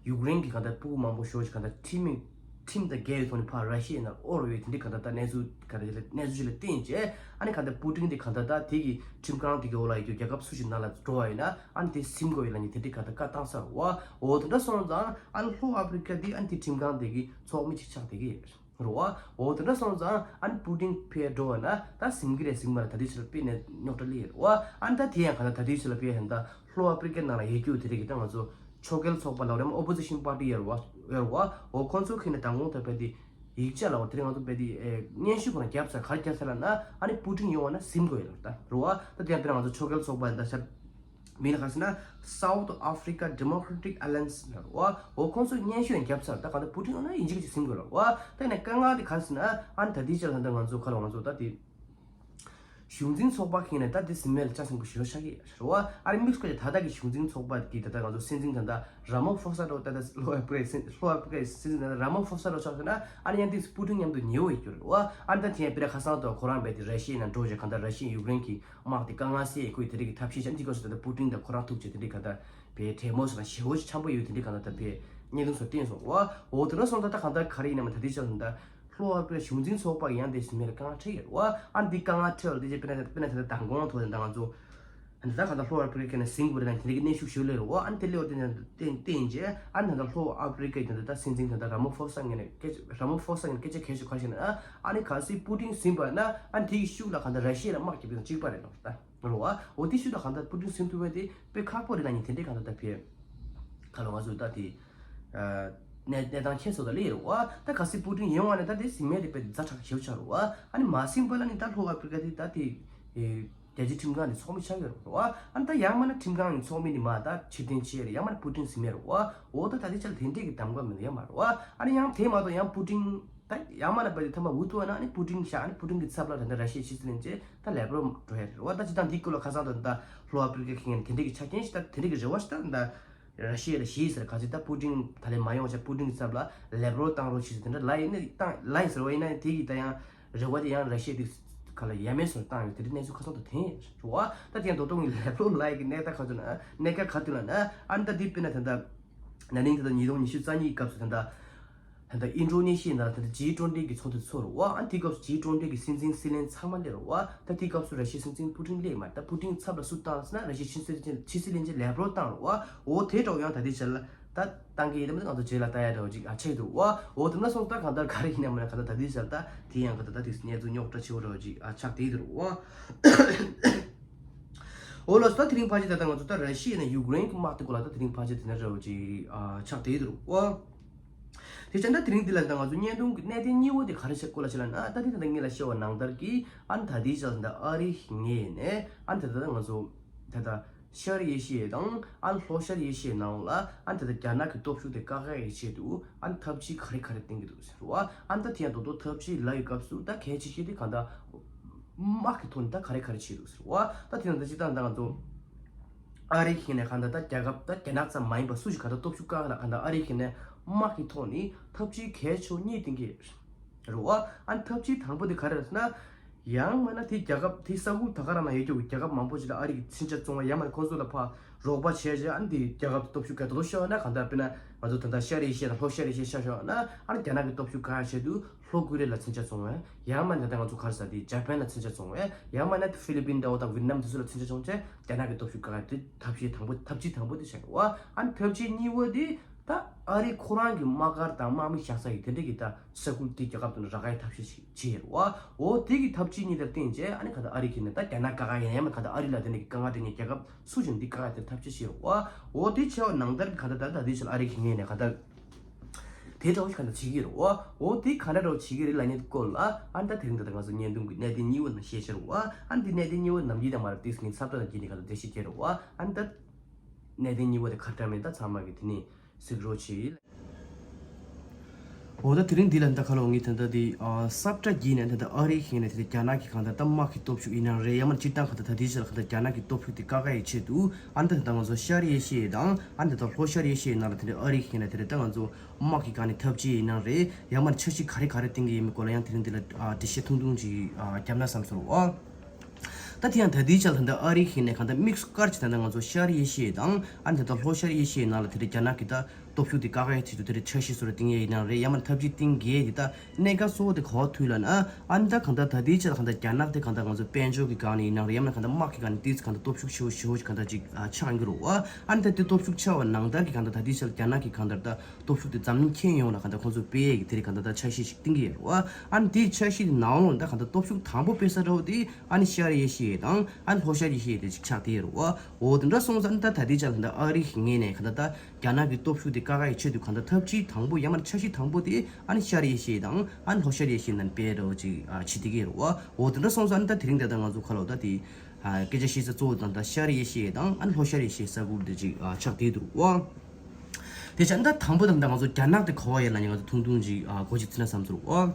ཡུཀ་རེན་གྱི་ག་ད་སྤུ་གུ་མང་པོ་ཞེ་པོ་ཞིག་ག་ད་ཁྲིམས་མེད་ཁྲིམས་དང་འགལ་བའི་ཐོག་ནས་ཕར་ར་ཤི་ཡའི་ནང་དབོར་བའི་དེ་འདྲའི་ག་ད་ད་གནས་ཚུལ་ག་ད་གནས་ཚུལ་ཞིག་ལ་བརྟེན་བྱས་ཨ་ནི་ག་ད་པུ་ཏིན་དེ་ག་ད་ད་དེ་གི་ཁྲིམས་ཁང་དེ་གི་འོག་ལ་ཡོད་རྒྱུ་རྒྱལ་ཁབ་སུ་ཞིག་ནང་ལ་འགྲོ་བ་ཡིན་ན་ཨ་ནི་དེ་ཟིན་དགོས་ཡོད་ལབ་ནས་དེ་འདྲའི་ག་ད་བཀའ་བཏང་ས་རེད་བ། འོ་དེ་འདྲ་སོང་ཙང་ཨ་ནི་ལྷོ་ཨ་ཕི་རི་ཀ་དེ་ཨ་ནི་དེ་ཁྲིམས་ཁང་དེ་གི་ཚོགས་མི་གཅིག་ཆགས་བསྡད་ཀྱི་ཡོད། རེད་བ། འོ་དེ་འདྲ་སོང་ཙང་ཨ་ནི་པུ་ཏིན་ཕེབས་འགྲོ་བ་ན་ད་ཟིན་གྱི་རེད་ཟིན་མ་རེད་ད་ལྟའི་ཆར་དཔེ་ནས་རྙོག་དྲ་སླེབས་ཡོད་རེད་བ། ཨ་ནི་ད་དེ་ཡང་གང་ལྟར་ད་ལྟའི་ཆར་ལ་དཔེ་ཡང་ད་ལྷོ་ཨ་ཕི་རི་ཀའི་ནང་ལ་ཡོད་རྒྱུ་དེ་རིགས་ཀྱི་ད་ང་ཚོ་ཕྱོགས་འགལ་ཚོགས་པ་ལབ་རེད་མ་ཨོ་པོ་ཛི་ཤིན་པར་ཊི་ཡོད་རེད་བ་ཡོད་རེད་བ། འོ་ཁོང་ཚོ་ཁྱེད་ནས་མདང་དགོང་ད་དཔེ་དེ་ཡིག་ཆ་ལ་འོ་དེ་རིང་ང་ཚོ་དཔེ་དེ་སྙན་ཞུ་ཁོ་ན་བརྒྱབ་ཚར་ག་རེ་བརྒྱབ་ཚར་ལབ་ན་ཨ་ནི་པུ་ཏིན་ཡོང་བ་ན་ཟིན་དགོས་ཡོད་རེད་ད་རེད་བ། ད་དེ་ཡང་དཔེར་ན་ང་ཚོ་ཕྱོགས་འགལ་ཚོགས་པ་ད་ཆར། མིང་ལ་ག་ཟེར་ན་South Africa Democratic Alliance ལབ་རེད་བ། འོ་ཁོང་ཚོས་སྙན་ཞུ་ཡང་བརྒྱབ་ཚར། ད་གང་ལྟར་པུ་ཏིན་ཡོང་ན་ཡིན་གཅིག་གཅིག་ཟིན་དགོས་རེད་བ། ད་ཡིན་ན་དཀའ་ངལ་དེ་ག་རེ་ཟེར་ན་ཨ་ནི་ད་ལྟའི་ཆར་ད་ལྟ་ང་ཚོ་ཁ་ལ་ང་ཚོ་ད་དེ་གཞུང་འཛིན་ཚོགས་པ་ཁེངས་ནས་ད་དེ་ཟིན་མེད་ལ་ཆ་ཟིན་པོ་ཞེ་པོ་ཆགས་ཀྱི་རེད་བ། ཨ་ནི་དམིགས་སུ་བཀར་ད་ལྟ་གི་གཞུང་འཛིན་ཚོགས་པ་གི་ད་ལྟ་ང་ཚོ་སྲིད་འཛིན་ད་ལྟ་ར་མ་ཕོ་ས་འགྲོ་ད་ལྟ་ལྷོ་ཨ་ཕི་རི་ཀའི་སྲིད་ལྷོ་ཨ་ཕི་རི་ཀའི་སྲིད་འཛིན་ད་ལྟ་ར་མ་ཕོ་ས་འགྲོ་ཆགས་ཟེར་ན་ཨ་ནི་ཡང་དེ་པུ་ཏིན་མཉམ་དུ་ཉེ་བོ་ཡོད་རྒྱུ་རེད་བ། ཨ་ནི་ད་དེ་ཡང་དཔེར་ན་ཁ་སང་དུ་ཁོ་རང་བས་དེ་ར་ཤི་ཡའི་ནང་འགྲོ་བྱས་གང་ལྟར་ར་ཤི་ཡ་ཡུཀ་རེན་གྱི་དམག་དེ་དཀའ་ངལ་སེལ་དགོས་དེ་འདྲ་གི་ཐབས་ཤེས་བྱས་འདི་སྐབས་སུ་ད་ལྟ་པུ་ཏིན་དང་ཁོ་རང་ཐུག་བྱས་དེ་འདྲ་གང་ལྟར་བའི་གྲོས་མོལ་སོགས་ལ་ཞེ་པོ་ཞིག་འཆམ་པོ་ཡོད་དེ་འདྲ་གང་ལྟར་ད་བའི་བརྙན་ཐུང་སོགས་བསྟན་སོང་བ། འོ་དེ་འདྲ་སོང་ཙང་ད་གང་ལྟར་ག་རེ་ཡིན་ནའང་ད་ལྟའི་ཆར་ད་ལྷོ་ཨ་ཕི་རི་ཀའི་གཞུང་འཛིན་ཚོགས་པ་ཡང་དེ་ཟིན་མེད་ལ་དཀའ་ངལ་འཕྲད་ཡོད་རེད་བ། ཨ་འདི་དཀའ་ངལ་འཕྲད་ལ་དེ་རྗེས་དཔེར་ན་དཔེར་ན་ད་ལྟ་མདང་དགོང་ཐོག་ད་ལྟ་ང་ཚོ་ད་ལྟ་གང་ལྟར་ལྷོ་ཨ་ཕི་རི་ཀའི་ནང་ཟིན་དགོས་རེད་ན་དེ་འདྲ་གི་གནོན་ཤུགས་ཞེ་པོ་སླེབས་རེད་བ། ཨ་འདི་སླེབས་པ་དེ་ནས་བརྟེན་བརྟེན་བྱས་ཨ་ད་ལྟ་ལྷོ་ཨ་ཕི་རི་ཀའི་ད་ལྟ་སྲིད་འཛིན་ད་ལྟ་ར་མ་ཕོ་ས་ངོས་ནས་སྐད་ཆ་ར་མ་ཕོ་ས་ངོས་ནས་སྐད་ཆ་གལ་ཆེ་ག་རེ་བཤད་ན་ཨ་ནི་གལ་སྲིད་པུ་ཏིན་ཟིན་པ་ན་ཨ་ནི་དེ་གི་ཤུགས་ལ་གང་ལྟར་ར་ཤི་ཡ་ལ་དམག་རྒྱག་པའི་དང་གཅིག་པ་རེད་ལབ་ད། རེད་བ། འོ་དེ་ཤུགས་ལ་གང་ལྟར་པུ་ཏིན་ཟིན་ཐུབ་པ་དེ་དཔེ་ཁག་པོ་རེད་ལབ་མཁན་དེ་འདྲའི་གང་ལྟར་ད་ཕེབས། ཁ་ལོ་ང་ཚོ་ད་དེ། གནས་གནས་སྟངས་ཁྱད་སོགས་ད་ལས་རེད་བ། ད་གལ་སྲིད་པུ་ཏིན་ཡོང་བ་ནས་ད་དེ་ཟིན་མེད་དེ་དཔེ་ཛ་དྲག་ཞེ་པོ་ཆགས་རེད་བ། ཨ་ནི་མ་ཟིན་པ་ལ་ནི་ད་ལྷོ་ཨ་ཕི་རི་ཀ་དེ་ད་དེ། རྒྱལ་སྤྱིའི་ཁྲིམས་ཁང་ནས་ཚོགས་མི་ཆགས་ཡོད་རེད་བ། ཨ་ནི་ད་ཡང་མིན་ན་ཁྲིམས་ཁང་ནས་ཚོགས་མི་ནི་མ་ད་ཕྱིར་འཐེན་བྱས་རེད། ཡང་མིན་ན་པུ་ཏིན་ཟིན་མེད་རེད་བ། འོ་ད་ད་དེ་ཆ་ལ་དེ་འདྲས་ཀྱི་གདམ་ག་མི་འདུག་ཡང་མ་རེད་བ། ཨ་ནི་ཡང་དེ་མ་གཏོགས་ཡང་པུ་ཏིན། ད་ཡང་མ་ན་པ་དེ་ཐ་མ་འུ་ཐུག་ན་ཨ་ནི་པུ་ཏིན་གྱི་ཤག་ཨ་ནི་པུ་ཏིན་གྱི་ཚབ་ལ་ད་ལྟ་ར་ཤི་ཡའི་ཕྱི་སྲིད་བློན་ཆེན་ད་ལེབ་རོབ་འགྲོ་ཡ་རེད་བ། ད་སྤྱིར་བཏང་འདི་སྐོར་ལ་ཁ་སང་དུ་ད་ལྷོ་ཨ་ཕི་རི་ཀ་ཁེངས་དེ་འདྲ་གི་ཆ་རྐྱེན་ཞིག་ད་དེ་འདྲ་གི་རེ་བ་ཞིག་ད་ད་ར་ཤི་ཡ་ལ་ཞིག་ཟེར་ག་ཚོད་ད་པུ་ཏིན་ད་ལས་མ་ཡོང་བྱས་པུ་ཏིན་གྱི་ཚབ་ལ་ལེབ་རོབ་བཏང་རོགས་ཞིག་ཟེར་དེ་འདྲ་ལབ་ཡིན་ན་བཏང་ལབ་ཡིན་ཟེར་བ་ཡིན་ན་དེ་གི་ད་ཡང་རེ་བ་དེ་ཡང་ར་ཤི་ཡ་དེ་ག་ལ་ཡ་མེད་སོར་བཏང་ཡོད་དེ་འདྲ་གནས་ཚུལ་ཁ་སང་དུ་ཐོན་ཡོད་རེད་བ། ད་དེ་ཡང་ད་དུང་ལེབ་རོབ་ལབ་ཡ་གི་གནས་སྟངས་ག་ཚོད་ན་གནད་འགག་ག་དུས་ལ་ན་ཨ་ནི་ད་འདི་དཔེར་ན་ད་ད་ན་ནིང་ད་ད་ཉིས་སྟོང་ཉི་ཤུ་རྩ་གཉིས་སྐབས་སུ་ད་ད། ད་ལྟ་ཨིན་ཌོ་ནེ་ཤི་ཡའི་ནང་ད་ལྟ་ཇི་ཊུ་ཝེན་ཊི་གི་ཚོགས་འདུ་ཚོགས་རེད་བ། ཨ་དེའི་སྐབས་སུ་ཇི་ཊུ་ཝེན་ཊི་གི་སྲིད་འཛིན་སྲིད་བློན་ཚང་མ་སླེབས་རེད་བ། ད་དེའི་སྐབས་སུ་ར་ཤི་ཡའི་སྲིད་འཛིན་པུ་ཏིན་སླེབས་མ་རེད། ད་པུ་ཏིན་ཚབ་ལ་སུ་བཏང་ཟེར་ན་ར་ཤི་ཡའི་ཕྱི་སྲིད་ཕྱི་སྲིད་བློན་ཆེན་ལེབ་རོབ་བཏང་རེད་བ། འོ་དེ་འདྲ་ཡང་ད་ལྟའི་ཆར་ལ་ད་བཏང་གི་ཡིན་ད་མི་ང་ཚོ་རྗེས་ལ་ལྟ་ཡ་འདྲ་བོ་ཅིག་ཨ་ཆགས་འདུག་བ། འོ་དེ་འདྲ་སོང་ད་གང་ལྟར་ག་རེ་ཡིན་ན་མིན་ན་གང་ལྟར་ད་ལྟའི་ཆར་ད་དེ་ཡང་གང་ལྟར་ད་དེ་གནས་ཚུལ་རྙོག་དྲ་ཆེ་བོ་འདྲ་བོ་ཅིག་ཨ་ཆགས་བསྡད་འདུག་བ། འོ་ལགས་སོ། ད་དེ་རིང་ཕལ་ཆེར་ད་ལྟ་ང་ཚོ་ད་ར་ཤི་ཡ་དང་ཡུཀ་རེན་གྱི་དམག་དེ་སྐོར་ལ་ད་དེ་རིང་ཕལ་ཆེར་དེ་འདྲ་འདྲ་བོ་ཅིག་ཨ་ཆགས་བསྡད་འདུག་བ། དེ་བྱས་ན་དེ་རིང་འདི་ལ་ད་ང་ཚོ་བརྙན་ཐུང་གི་གནད་དོན་གཉིས་པོ་དེ་ག་རེ་ཆགས་སྐོར་ལ་ཆ་ལ་ན་ད་དེ་ད་ལྟ་ངས་ལ་བཤད་པ་ནང་ལྟར་གྱི་ཨ་ནི་ད་ལྟའི་ཆ་ལ་ད་ཨ་རི་ངོས་ནས་ཨ་ནི་ད་ལྟ་ང་ཚོ་ད་ལྟ་ཤར་ཨེ་ཤི་ཡ་དང་ཨ་ནི་ལྷོ་ཤར་ཨེ་ཤི་ཡའི་ནང་ལ་ཨ་ནི་ད་ལྟ་རྒྱ་ནག་གི་སྟོབས་ཤུགས་དེ་བཀག་ཡག་གི་ཆེད་དུ་ཨ་ནི་ཐབས་ཇུས་ག་རེ་ག་རེ་བཏིང་གི་འདུག་ཟེར་བ། ཨ་ནི་ད་དེ་ཡང་རྡོག་རྡོག་ཐབས་ཇུས་ལབ་ཡོད་སྐབས་སུ་ད་གལ་ཆེ་ཤོས་དེ་གང་ལྟར་དམག་གི་ཐོག་ནས་ད་ག་རེ་ག་རེ་བྱས་འདུག་ཟེར་བ། ད་དེ་ཡང་ད་སྤྱིར་བཏང་ད་ང་ཚོ་ ཨ་རིའི་ཁེངས་ནས་གང་ལྟར་ད་རྒྱལ་ཁབ་ད་རྒྱ་ནག་ཙམ་མ་ཡིན་པ་སུ་ཞིག་གང་ལྟར་སྟོབས་ཤུགས་བཀག་ལ་གང་ལྟར་ཨ་རིའི་ཁེངས་ནས་དམག་གི་ཐོག་ནས་འཐབ་ཇུས་གལ་ཆེ་བ་གཉིས་བཏིང་གི་རེད་བ། ཨ་ནི་འཐབ་ཇུས་དང་པོ་དེ་ག་རེ་རེད་ཟེར་ན། ཡང་མིན་ན་དེ་རྒྱལ་ཁབ་དེ་ས་ཁུལ་ད་ག་རང་ན་ཡོད་རྒྱུ་རྒྱལ་ཁབ་མང་པོ་ཞིག་ལ་ཨ་རི་གི་མཚོན་ཆ་བཙོང་བ་ཡང་མིན་ན་ཁོང་ཚོ་ལ་ཕར་རོགས་པ་བྱས་རྗེས་ཨ་ནི་དེ་རྒྱལ་ཁབ་སྟོབས་ཤུགས་གལ་ཏེ་ལོ་ཤོར་བ་ན་གང་ལྟར་དཔེར་ན་ང་ཚོ་ད་ལྟ་ཤར་ཨེ་ཤི་ཡ་དང་ལྷོ་ཤར་ཨེ་ཤི་ཡ་ཆ་བཞག་ན་ཨ་ནི་རྒྱ་ནག་གི་སྟོབས་ཤུགས་བཀག་ཡ་ཆེད་དུ་ལྷོ་ཀོ་རི་ཡ་ལ་མཚོན་ཆ་བཙོང་བས། ཡང་མིན་ན་ད་ལྟ་ང་ཚོ་ག་རེ་ཟེར་དེ་ཇ་པན་ལ་མཚོན་ཆ་བཙོང་བས། ཡང་མིན་ན་ཧྥི་ལི་པིན་འདྲ་བོ་དང་ཝི་ཏི་ནམ་དེ་ཚོ་ལ་མཚོན་ཆ་བཙོང་བྱས་རྒྱ་ནག་གི་སྟོབས་ཤུགས་བཀག་ཡ་དེ་ཐབས་ཤེས་དང་པོ་ཐབས་ཇུས་དང་པོ་དེ་བྱས་རེད་བ། ཨ་ནི་ཐབས་ཇུས་གཉིས་པ་དེ། ད་ཨ་རི་ཁོ་རང་གི་དམག་སྒར་དང་དམག་མི་བཞག་ས་ཡི་དེ་འདྲ་གི་ད་ས་ཁུལ་དེ་རྒྱལ་ཁབ་དེ་ནས་རག་ཡའི་ཐབས་ཤེས་ཤིག་བྱས་ཡོད་རེད་བ། འོ་དེ་གི་ཐབས་ཇུས་གཉིས་དེར་བརྟེན་བྱས་ཨ་ནི་ག་ད་ཨ་རི་ཁེངས་ནས་ད་རྒྱ་ནག་བཀག་ཡ་ཡིན་ན་ཡང་མིན་ན་ག་ད་ཨ་རི་ལ་དེ་འདྲ་གི་དཀའ་ངལ་དེ་ངས་རྒྱལ་ཁབ་སུ་ཞིག་འདི་བཀག་ཡ་དེར་ཐབས་ཤེས་བྱས་ཡོད་རེད་བ། འོ་དེ་བྱས་པ་ནང་ལྟར་གི་ག་ད་ད་ད་དེ་ཕྱིར་ཨ་རི་ཁེངས་ནས་ག་ད་དེ་འདྲ་བོ་ཞིག་ག་ད་བྱེད་ཀྱི་ཡོད་རེད་བ། འོ་དེ་ག་འདྲ་འདྲ་བོ་བྱེད་ཀྱི་རེད་ལབ་མཁན་དེ་སྐོར་ལ་ཨ་ནི་ད་དེ་རིང་ད་ད་ང་ཚོ་བརྙན་ཐུང་གི་གནད་དོན་གཉིས་པ་ནང་བཤད་ཤེས་རེད་བ། ཨ་ནི་དེ་གནད་དོན་གཉིས་པ་ནམ་རྒྱུན་དང་མ་རབས་ཏིས་ངས་ཚབ་ཏ་དང་རྒྱུད་ནས་ག་ད་འགྲེལ་བཤད་བརྒྱབ་རེད་བ། ཨ་ནི་ད། གནད་དོན་གཉིས་པ་དེ་ཁ་བྲལ་མེད་ད་ཚང་མ་གི་དེ་ནི་གཟིགས་རོགས་གྱིས། འོ་ད་དེ་རིང་འདི་ལ་ད་ཁ་ལོ་ངས་ད་ད་དེ་ཨ་སབ་ཏྲ་བརྒྱུད་ནས་ད་ད་ཨ་རིའི་ཁེངས་ནས་དེ་རྒྱ་ནག་གི་གང་ལྟར་ད་དམག་གི་སྟོབས་ཤུགས་ཡིན་ན་རེད་ཡང་མིན་སྤྱིར་བཏང་གང་ལྟར་ད་དེའི་ཕྱིར་གང་ལྟར་རྒྱ་ནག་གི་སྟོབས་ཤུགས་དེ་བཀག་ཡའི་ཆེད་དུ་ཨ་ནི་ད་ད་ང་ཚོ་ཤར་ཨེ་ཤི་ཡ་དང་ཨ་ནི་ད་ལྷོ་ཤར་ཨེ་ཤི་ཡའི་ནང་ལ་དེ་འདྲའི་ཨ་རིའི་ཁེངས་ནས་དེ་རེད་ད་ང་ཚོ་དམག་གི་སྒང་ནས་འཐབ་ཇུས་ཡིན་ན་རེད་ཡང་མིན་འཆར་གཞི་ག་རེ་ག་རེ་བཏིང་གི་ཡིན་མིན་སྐོར་ལ་ཡང་དེ་རིང་འདི་ལ་ཨ་འགྲེལ་བཤད་ཐུང་ཐུང་ཅིག་ཨ་བརྒྱབ་ན་བསམ་སོང་ཨ། ད་དེ་ཡང་ད་ལྟའི་ཆར་ད་ལྟ་ཨ་རིའི་ཁེངས་ནས་གང་ལྟར་དམིགས་སུ་བཀར་གྱི་ད་ལྟ་ང་ཚོ་ཤར་ཨེ་ཤི་ཡ་དང་ཨ་ནི་ད་ལྟ་ལྷོ་ཤར་ཨེ་ཤི་ཡའི་ནང་ལ་དེ་འདྲ་རྒྱ་ནག་གི་ད་སྟོབས་ཤུགས་དེ་བཀག་ཡའི་ཆེད་དུ་དེ་འདྲ་འཆར་གཞི་བཟོ་ར་བཏིང་ཡས་ཡིན་ན་རེད་ཡང་མིན་འཐབ་ཇུས་བཏིང་གི་ཡས་དེ་ད་གནད་འགག་གཙོ་བོ་དེ་ག་པར་ཐུག་ལབ་ན་ཨ་ནི་ད་གང་ལྟར་ད་ལྟའི་ཆར་གང་ལྟར་རྒྱ་ནག་དེ་གང་ལྟར་ང་ཚོ་དཔལ་འབྱོར་གྱི་སྒང་ནས་ཡིན་ན་རེད་ཡང་མིན་གང་ལྟར་དམག་གི་སྒང་ནས་ཏོག་ཙམ་གང་ལྟར་སྟོབས་ཤུགས་ཆེ་བོ་ཞེ་བོ་ཞིག་གང་ལྟར་ཅིག་ཆགས་ཡོང་གི་རེད་བ། ཨ་ནི་ད་དེ་སྟོབས་ཤུགས་ཆགས་པ་ནང་ལྟར་གྱི་གང་ལྟར་ད་ལྟའི་ཆར་རྒྱ་ནག་གི་གང་ལྟར་ད་སྟོབས་ཤུགས་དེ་འཛམ་གླིང་ཁྱོན་ཡོངས་ལ་གང་ལྟར་ཁོང་ཚོ་སྤེལ་ཡས་ཀྱི་དེ་རིགས་གང་ལྟར་ད་འཆར་གཞི་ཞིག་བཏིང་གི་ཡོད་རེད་བ། ཨ་ནི་དེའི་འཆར་གཞི་དེ་ནང་ལོགས་ལ་ད་གང་ལྟར་སྟོབས་ཤུགས་དང་པོ་སྤེལ་ས་འདྲ་བོ་དེ་ཨ་ནི་ཤར་ཨེ་ཤི་ཡ་དང་ཨ་ནི་ལྷོ་ཤར་ཨེ་ཤི་ཡ་དེ་ཅིག་ཆགས་བསྡད་ཡོད་རེད་བ། འོ་དེ་འདྲ་སོང་ཙང་ཨ་ནི་ད་ད་ལྟའི་ཆར་ལ་ད་ཨ་རི་གི་ངོས་ནས་གང་ལྟར་ད་རྒྱ་ནག་གི་སྟོབས་ཤུགས་དེ་བཀག་ཡས་ཆེད་དུ་གང་ལྟར་འཐབ་ཇུས་དང་པོ་ཡང་མིན་འཆར་གཞི་དང་པོ་དེ་ཨ་ནི་ཤར་ཨེ་ཤི་ཡ་དང་ཨ་ནི་ལྷོ་ཤར་ཨེ་ཤི་ཡའི་ནང་སྤེལ་འདྲ་བོ་ཅིག་ཨ་བྱེད་བསྡད་ཀྱི་ཡོད་རེད་བ། འོ་དེ་འདྲ་སོང་ཙང་ཨ་ནི་ད་དེ་རིང་ད་ལྟ་ང་ཚོ་ཁ་ལོ་ད་དེ། ཨ་སྐད་ཆ་བཤད་ས་གཙོ་བོ་དང་ད་ཤར་ཨེ་ཤི་ཡ་དང་ཨ་ནི་ལྷོ་ཤར་ཨེ་ཤི་ཡའི་ས་ཁུལ་དེ་ཅིག་ཨ་ཆགས་བསྡད་འདུག་ཨ། དེ་ཆ་ད་དང་པོ་དང་ད་ང་ཚོ་རྒྱ་ནག་དེ་ག་པར་ཡོད་ལབ་ནས་ང་ཚོ་ཐུང་ཐུང་ཅིག་ཨ་གོ་ཅིག་ཚིག་ན་བསམ་ཚུལ་ཨ།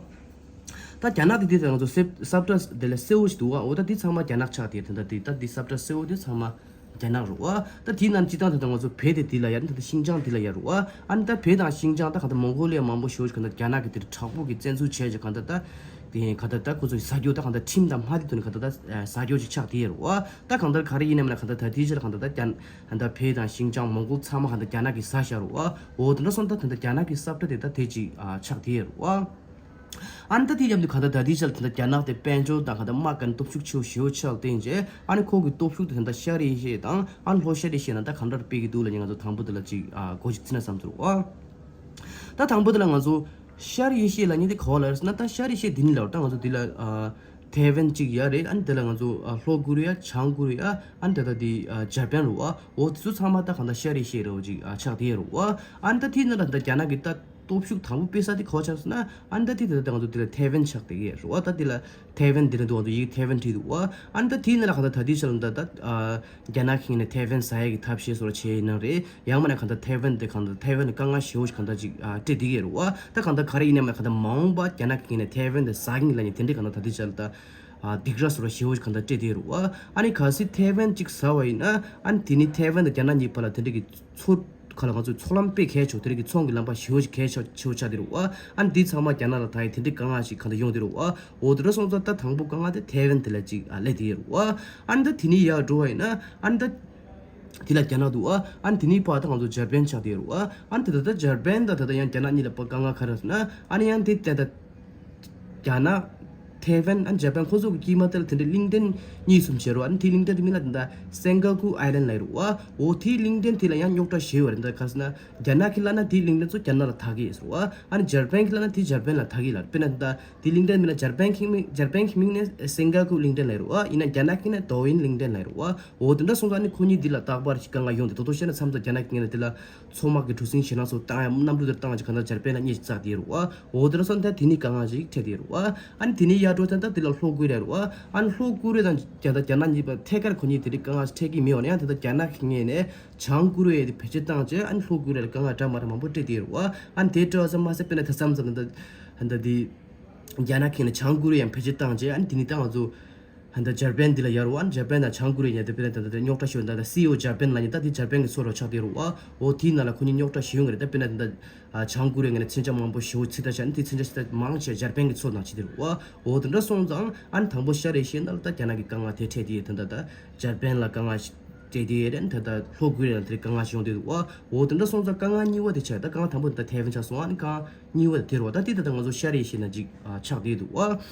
ད་རྒྱ་ནག་དེ་དེ་ད་ང་ཚོ་སེབ་སབ་ཏྲ་དེ་ལ་སེར་པོ་ཞིག་འདུག་ཨ། འོ་ད་དེ་ཚང་མ་རྒྱ་ནག་ཆགས་བསྡད་ད་ད་དེ་ད་དེ་སབ་ཏྲ་སེར་པོ་དེ་ཚང་མ་རྒྱ་ནག་རེད་ཨ། ད་དེའི་ནང་སྤྱིར་བཏང་ད་ད་ང་ཚོ་བོད་དེ་དེ་ལ་ཡ་ད་ད་ཤིང་ཅང་དེ་ལ་ཡ་རེད་ཨ། ཨ་ནི་ད་བོད་དང་ཤིང་ཅང་ད་ག་ད་མོང་གོ་ལི་ཡ་མང་པོ་ཞེ་པོ་ཞིག་ག་ད་རྒྱ་ནག་གི་དེ་དྲག་པོ་གི་བཙན་འཛུལ་བྱས་ཀྱི་ག་ད་ད། དེ་ག་ད་ད་ཁོ་ཚོ་ཡི་ས་རྒྱུ་ད་གང་ལྟར་ཁྲིམས་དང་མ་མཐུན་ནས་ག་ད་ད་ས་རྒྱུ་ཅིག་ཆགས་དེ་ཡོད་རེད་བ། ད་གང་ལྟར་ག་རེ་ཡིན་ནམ་ན་ག་ད་ད་དེའི་ཕྱིར་གང་ལྟར་ད་རྒྱ་ད་བོད་དང་ཤིང་ཅང་མོང་གོལ་ཚང་མ་གང་ལྟར་རྒྱ་ནག་གི་ས་ཤག་རེད་བ། འོ་དེ་འདྲ་སོང་ད་ད་ལྟ་རྒྱ་ནག་གི་ས་ཁྲ་དེ་ད་དེ་ཅིག་ཆགས་དེ་ཡོད་རེད་བ། ཨ་ནི་ད་དེ་ཡབ་དུ་གང་ལྟར་ད་དེའི་ཕྱིར་ད་ལྟ་རྒྱ་ནག་དེ་དཔལ་འབྱོར་དང་གང་ལྟར་དམག་གི་སྟོབས་ཤུགས་ཆེ་བོ་ཞེ་བོ་ཆགས་བསྟན་རྗེས་ཨ་ནི་ཁོ་གི་སྟོབས་ཤུགས་དེ་ད་ལྟ་ཤར་ཨེ་ཤི་ཡ་དང་ཨ་ནི་ལྷོ་ཤར་ཨེ་ཤི་ཡ་ནང་ད་གང་འདྲ་སྤེལ་གི་འདུག་ལབ་ནས་ང་ཚོ་དང་པོ་དེ་ལ་ཅིག་གོ་ཅིག་ཚིག་ན་བསམ་ཚུལ་རེད་བ། ད་དང་པོ་དེ་ལ་ང་ཚོ་ཤར་ཨེ་ཤི་ཡ་ལབ་མཁན་དེ་ག་པར་ལབ་ཟེར་ན་ད་ཤར་ཨེ་ཤི་ཡ་འདི་ནི་ལབ་ད་ང་ཚོ་འདི་ལ་ཨ་ཐའེ་ཝན་གཅིག་ཡ་རེད། ཨ་ནི་དེ་ལ་ང་ཚོ་ཨ་ལྷོ་ཀོ་རི་ཡ་བྱང་ཀོ་རི་ཡ་ཨ་ནི་ད་ལྟ་འདི་ཨ་ཇ་པན་རེད་བ། འོ་དེ་ཚོ་ཚང་མ་ད་གང་ལྟར་ཤར་ཨེ་ཤི་ཡ་རེད་བ་ཅིག་ཨ་ཆགས་དེ་རེད་བ། ཨ་ནི་ད་དེའི་ནང་ལ་ད་རྒྱ་ནག་གི་ད་སྟོབས་ཤུགས་དང་པོ་སྤེལ་ས་དེ་ག་པར་ཆགས་ཟེར་ན་ཨ་ནི་ད་དེ་ད་ལྟ་ང་ཚོ་འདི་ལ་ཐའེ་ཝན་ཆགས་དེ་གི་རེད་བ། ད་དེ་ལ་ཐའེ་ཝན་འདི་ལ་འདུག་ང་ཚོ་ཡིག་ཐའེ་ཝན་བྲིས་འདུག་བ། ཨ་ནི་ད་དེའི་ནང་ལ་གང་ལྟར་ད་དེའི་ཆ་ལ་ད་ད་ཨ། རྒྱ་ནག་གིས་ནས་ཐའེ་ཝན་ཟ་ཡས་ཀྱི་ཐབས་ཤེས་སོགས་བྱས་ཡིན་ན་རེད། ཡང་མིན་ན་གང་ལྟར་ཐའེ་ཝན་དེ་གང་ལྟར་ཐའེ་ཝན་ལ་དཀའ་ངལ་ཞེ་པོ་ཞིག་གང་ལྟར་ཅིག་ཨ་སྤྲད་བསྡད་ཀྱི་རེད་བ། ད་གང་ལྟར་ག་རེ་ཡིན་ནའི་མ་གང་ལྟར་མ་འོངས་པ་རྒྱ་ནག་གིས་ནས་ཐའེ་ཝན་དེ་ཟ་གི་ཡིན་ལབ་ནས་དེ་འདྲའི་གང་ལྟར་ད་ལྟའི་ཆར་ལ་ད་ཨ་སྡིགས་ར་སོགས་ཞེ་པོ་ཞིག་གང་ལྟར་སྤྲད་བསྡད་ཀྱི་རེད་བ། ཨ་ནི་གལ་སྲིད་ཐའེ་ཝན་ཅིག་ཟ་བ་ཡིན་ན་ཨ་ནི་དེ་ནི་ཐའེ་ཝན་དང་རྒྱ་ནག་གཉིས་བར་ལ་དེ་འདྲའི་གི་ཚོར་ག་ལ་ང་ཚོས་ཚོང་ལམ་དཔེ་གལ་ཆེ་བ་དེ་རིགས་ཀྱི་ཚོང་གི་ལམ་པ་ཞེ་པོ་ཞིག་གལ་ཆེ་ཆེ་བོ་ཆགས་བསྡད་རེད་བ། ཨ་ནི་འདི་ཚང་མ་རྒྱ་ནག་ལ་ད་ཡི་དེ་འདྲའི་དཀའ་ངལ་ཞིག་གང་ལྟར་ཡོང་བསྡད་རེད་བ། འོ་དེ་འདྲ་སོང་ཙང་ད་དང་པོ་དཀའ་ངལ་དེ་ཐའེ་ཝན་དེ་ལ་ཅིག་ཨ་སླེབས་བསྡད་ཡོད་རེད་བ། ཨ་ནི་ད་དེ་ནས་ཡར་འགྲོ་བ་ཡིན་ན་ཨ་ནི་ད་དེ་ལ་རྒྱ་ནག་འདུག་བ། ཨ་ནི་དེ་ནས་ཕར་ད་ང་ཚོ་ཇར་པན་ཆགས་བསྡད་ཡོད་རེད་བ། ཨ་ནི་ད་ད་ད་ཇར་པན་དང་ད་ད་ཡང་རྒྱ་ནག་གཉིས་ལ་ཕར་དཀའ་ངལ་ག་རེ་ཟེར་ན་ཨ་ནི་ཡང་དེ་ད་ད། རྒྱ་ནག་ཐའེ་ཝན་ཨ་ཇ་པན་ཁོ་ཚོ་གི་དཀྱིལ་མ་དེ་ལ་དེ་འདྲའི་གླིང་ཕྲན་གཉིས་གསུམ་བྱས་རོགས། ཨ་ནི་དེའི་གླིང་ཕྲན་དེ་མིང་ལ་དེ་འདྲ་སེང་ག་ཀུ་ཨའི་ལན་ལབ་རོགས། འོ་དེའི་གླིང་ཕྲན་དེ་ལ་ཡང་རྙོག་དྲ་ཞེ་པོ་ཡོད་རེད། འདི་ག་ཟེར་ན་རྒྱ་ནག་གི་ལབ་ན་དེའི་གླིང་ཕྲན་ཚོ་རྒྱ་ནག་ལ་ཐད་ཀྱི་ཡོད་རེད། ཨ་ནི་ཇར་པན་གི་ལབ་ན་དེ་ཇར་པན་ལ་ཐད་ཀྱི་ལབ། དཔེར་ན་དེ་འདྲ་དེའི་གླིང་ཕྲན་མིང་ལ་ཇར་པན་གི་མིང་ཇར་པན་གི་མིང་ནས་སེང་ག་ཀུ་གླིང་ཕྲན་ལབ་རོགས། ཡིན་ན་རྒྱ་ནག་གི་ནས་དོ་ཡིན་གླིང་ཕྲན་ལབ་རོགས། འོ་དེ་འདྲ་སོང་ཙང་ཨ་ནི་ཁོ་གཉིས་འདི་ལ་རྟག་པར་ཞིག་དཀའ་ངལ་ཡོང་དེ་ད་དུང་བཤད་ན་མཚམས་དང་རྒྱ་ནག་གི་ངོས་ནས་དེ་ལ། ཚོང་དམག་གི་གྲུ་གཟིངས་ཞེད་སྣང་སོགས་བཏང་ཡང་གནམ་གྲུ་དེར་བཏང་ཅིག་གང་ལྟར་ཇར་པན་ལ་གཉིས་ཤིག་བཙགས་དེ་རུ་བ། འོ་དེ་ལ་སོང་ད་དེ་ནི་དཀའ་ངལ་ཅིག་འཕྲད་དེ་རུ་བ། ཨ་ནི་དེ་ནི་ཡར་འགྲོ་ད་ད་དེ་ལ་ལྷོ་ཀོ་རི་ཡ་རུ་བ། ཨ་ནི་ལྷོ་ཀོ་རི་ཡ་དང་རྒྱ་ད་རྒྱ་ནག་གཉིས་པ་ཐད་ཀར་ཁོ་གཉིས་དེ་རིགས་དཀའ་ངལ་འཕྲད་ཀྱི་མེད་བ་ན་ཡང་དེ་ད་རྒྱ་ནག་གི་ངོས་ནས་བྱང་ཀོ་རི་ཡ་དེ་བེད་སྤྱོད་བཏང་བྱས་ཨ་ནི་ལྷོ་ཀོ་རི་ཡ་ལ་དཀའ་ངལ་འདྲ་མ་འདྲ་མང་པོ་འཕྲད་དེ་རུ་བ། ཨ་ནི་དེ་འཕྲད་བ་ཙམ་མ་ཟད་དཔེར་ན་ད་མཚམས་མཚམས་ད་ད་དེ་རྒྱ་ནག་གི་ངོས་ནས་བྱང་ཀོ་རི་ཡ་ཡང་བེད་སྤྱོད་བཏང་བྱས་ཨ་ནི་དེ་ནི་ད་ང་ཚོ། ད་ལྟ་འཇར་པན་འདི་ལ་ཡོད་རེད་བ། འཇར་པན་དང་བྱང་ཀོ་རི་ཡ་ཉེ་དུ་དཔེར་ན་ད་ལྟ་རྙོག་དྲ་ཞིག་ད་ལྟ་སི་ཨི་ཨོ་འཇར་པན་ལ་ཉེ་ད་དེ་འཇར་པན་གྱི་ཚོགས་ར་ཆགས་བསྡད་རེད་བ། འོ་དེའི་ནང་ལ་ཁོ་གཉིས་རྙོག་དྲ་ཞིག་ཡོང་གི་རེད། ད་དཔེར་ན་ད་ལྟ་བྱང་ཀོ་རི་ཡ་ངོས་ནས་མཚོན་ཆ་མང་པོ་ཞེ་པོ་ཅིག་ད་བྱས་ན་དེ་མཚོན་ཆ་ཞིག་ད་མང་ཆེ་འཇར་པན་གྱི་ཚོགས་ནང་ཕྱིན་བསྡད་རེད་བ། འོ་དེ་འདྲ་སོང་ཙང་ཨ་ནི་དང་པོ་ཤར་ཨེ་ཤི་ཡའི་ནང་ལ་ད་རྒྱ་ནག་གི་དཀའ་ངལ་དེ་འཕྲད་དེ་ད་ལྟ་འཇར་པན་ལ་དཀའ་ངལ་འཕྲད་དེ་རེད། ད་ལྟ་ལྷོ་ཀོ་རི་ཡ་ལ་དེ་དཀའ་ངལ་ཞིག་ཡོང་བསྡད་འདུག་བ། འོ་དེ་འདྲ་སོང་ཙང་དཀའ་ངལ་གཉིས་པ་དེ་ཆགས། ད་དཀའ་ངལ་དང་པོ་དེ་ད་ཐའེ་ཝན་ཆགས་སོང་། ཨ་ནི་དཀའ་ངལ་གཉིས་པ་དེ་དེ་རེད་བ། ད་དེ་ད་ལྟ་ང་ཚོ་ཤར་ཨེ་ཤི་ཡའི་ནང་ཅིག་ཨ་ཆགས་བསྡད་འདུག་བ།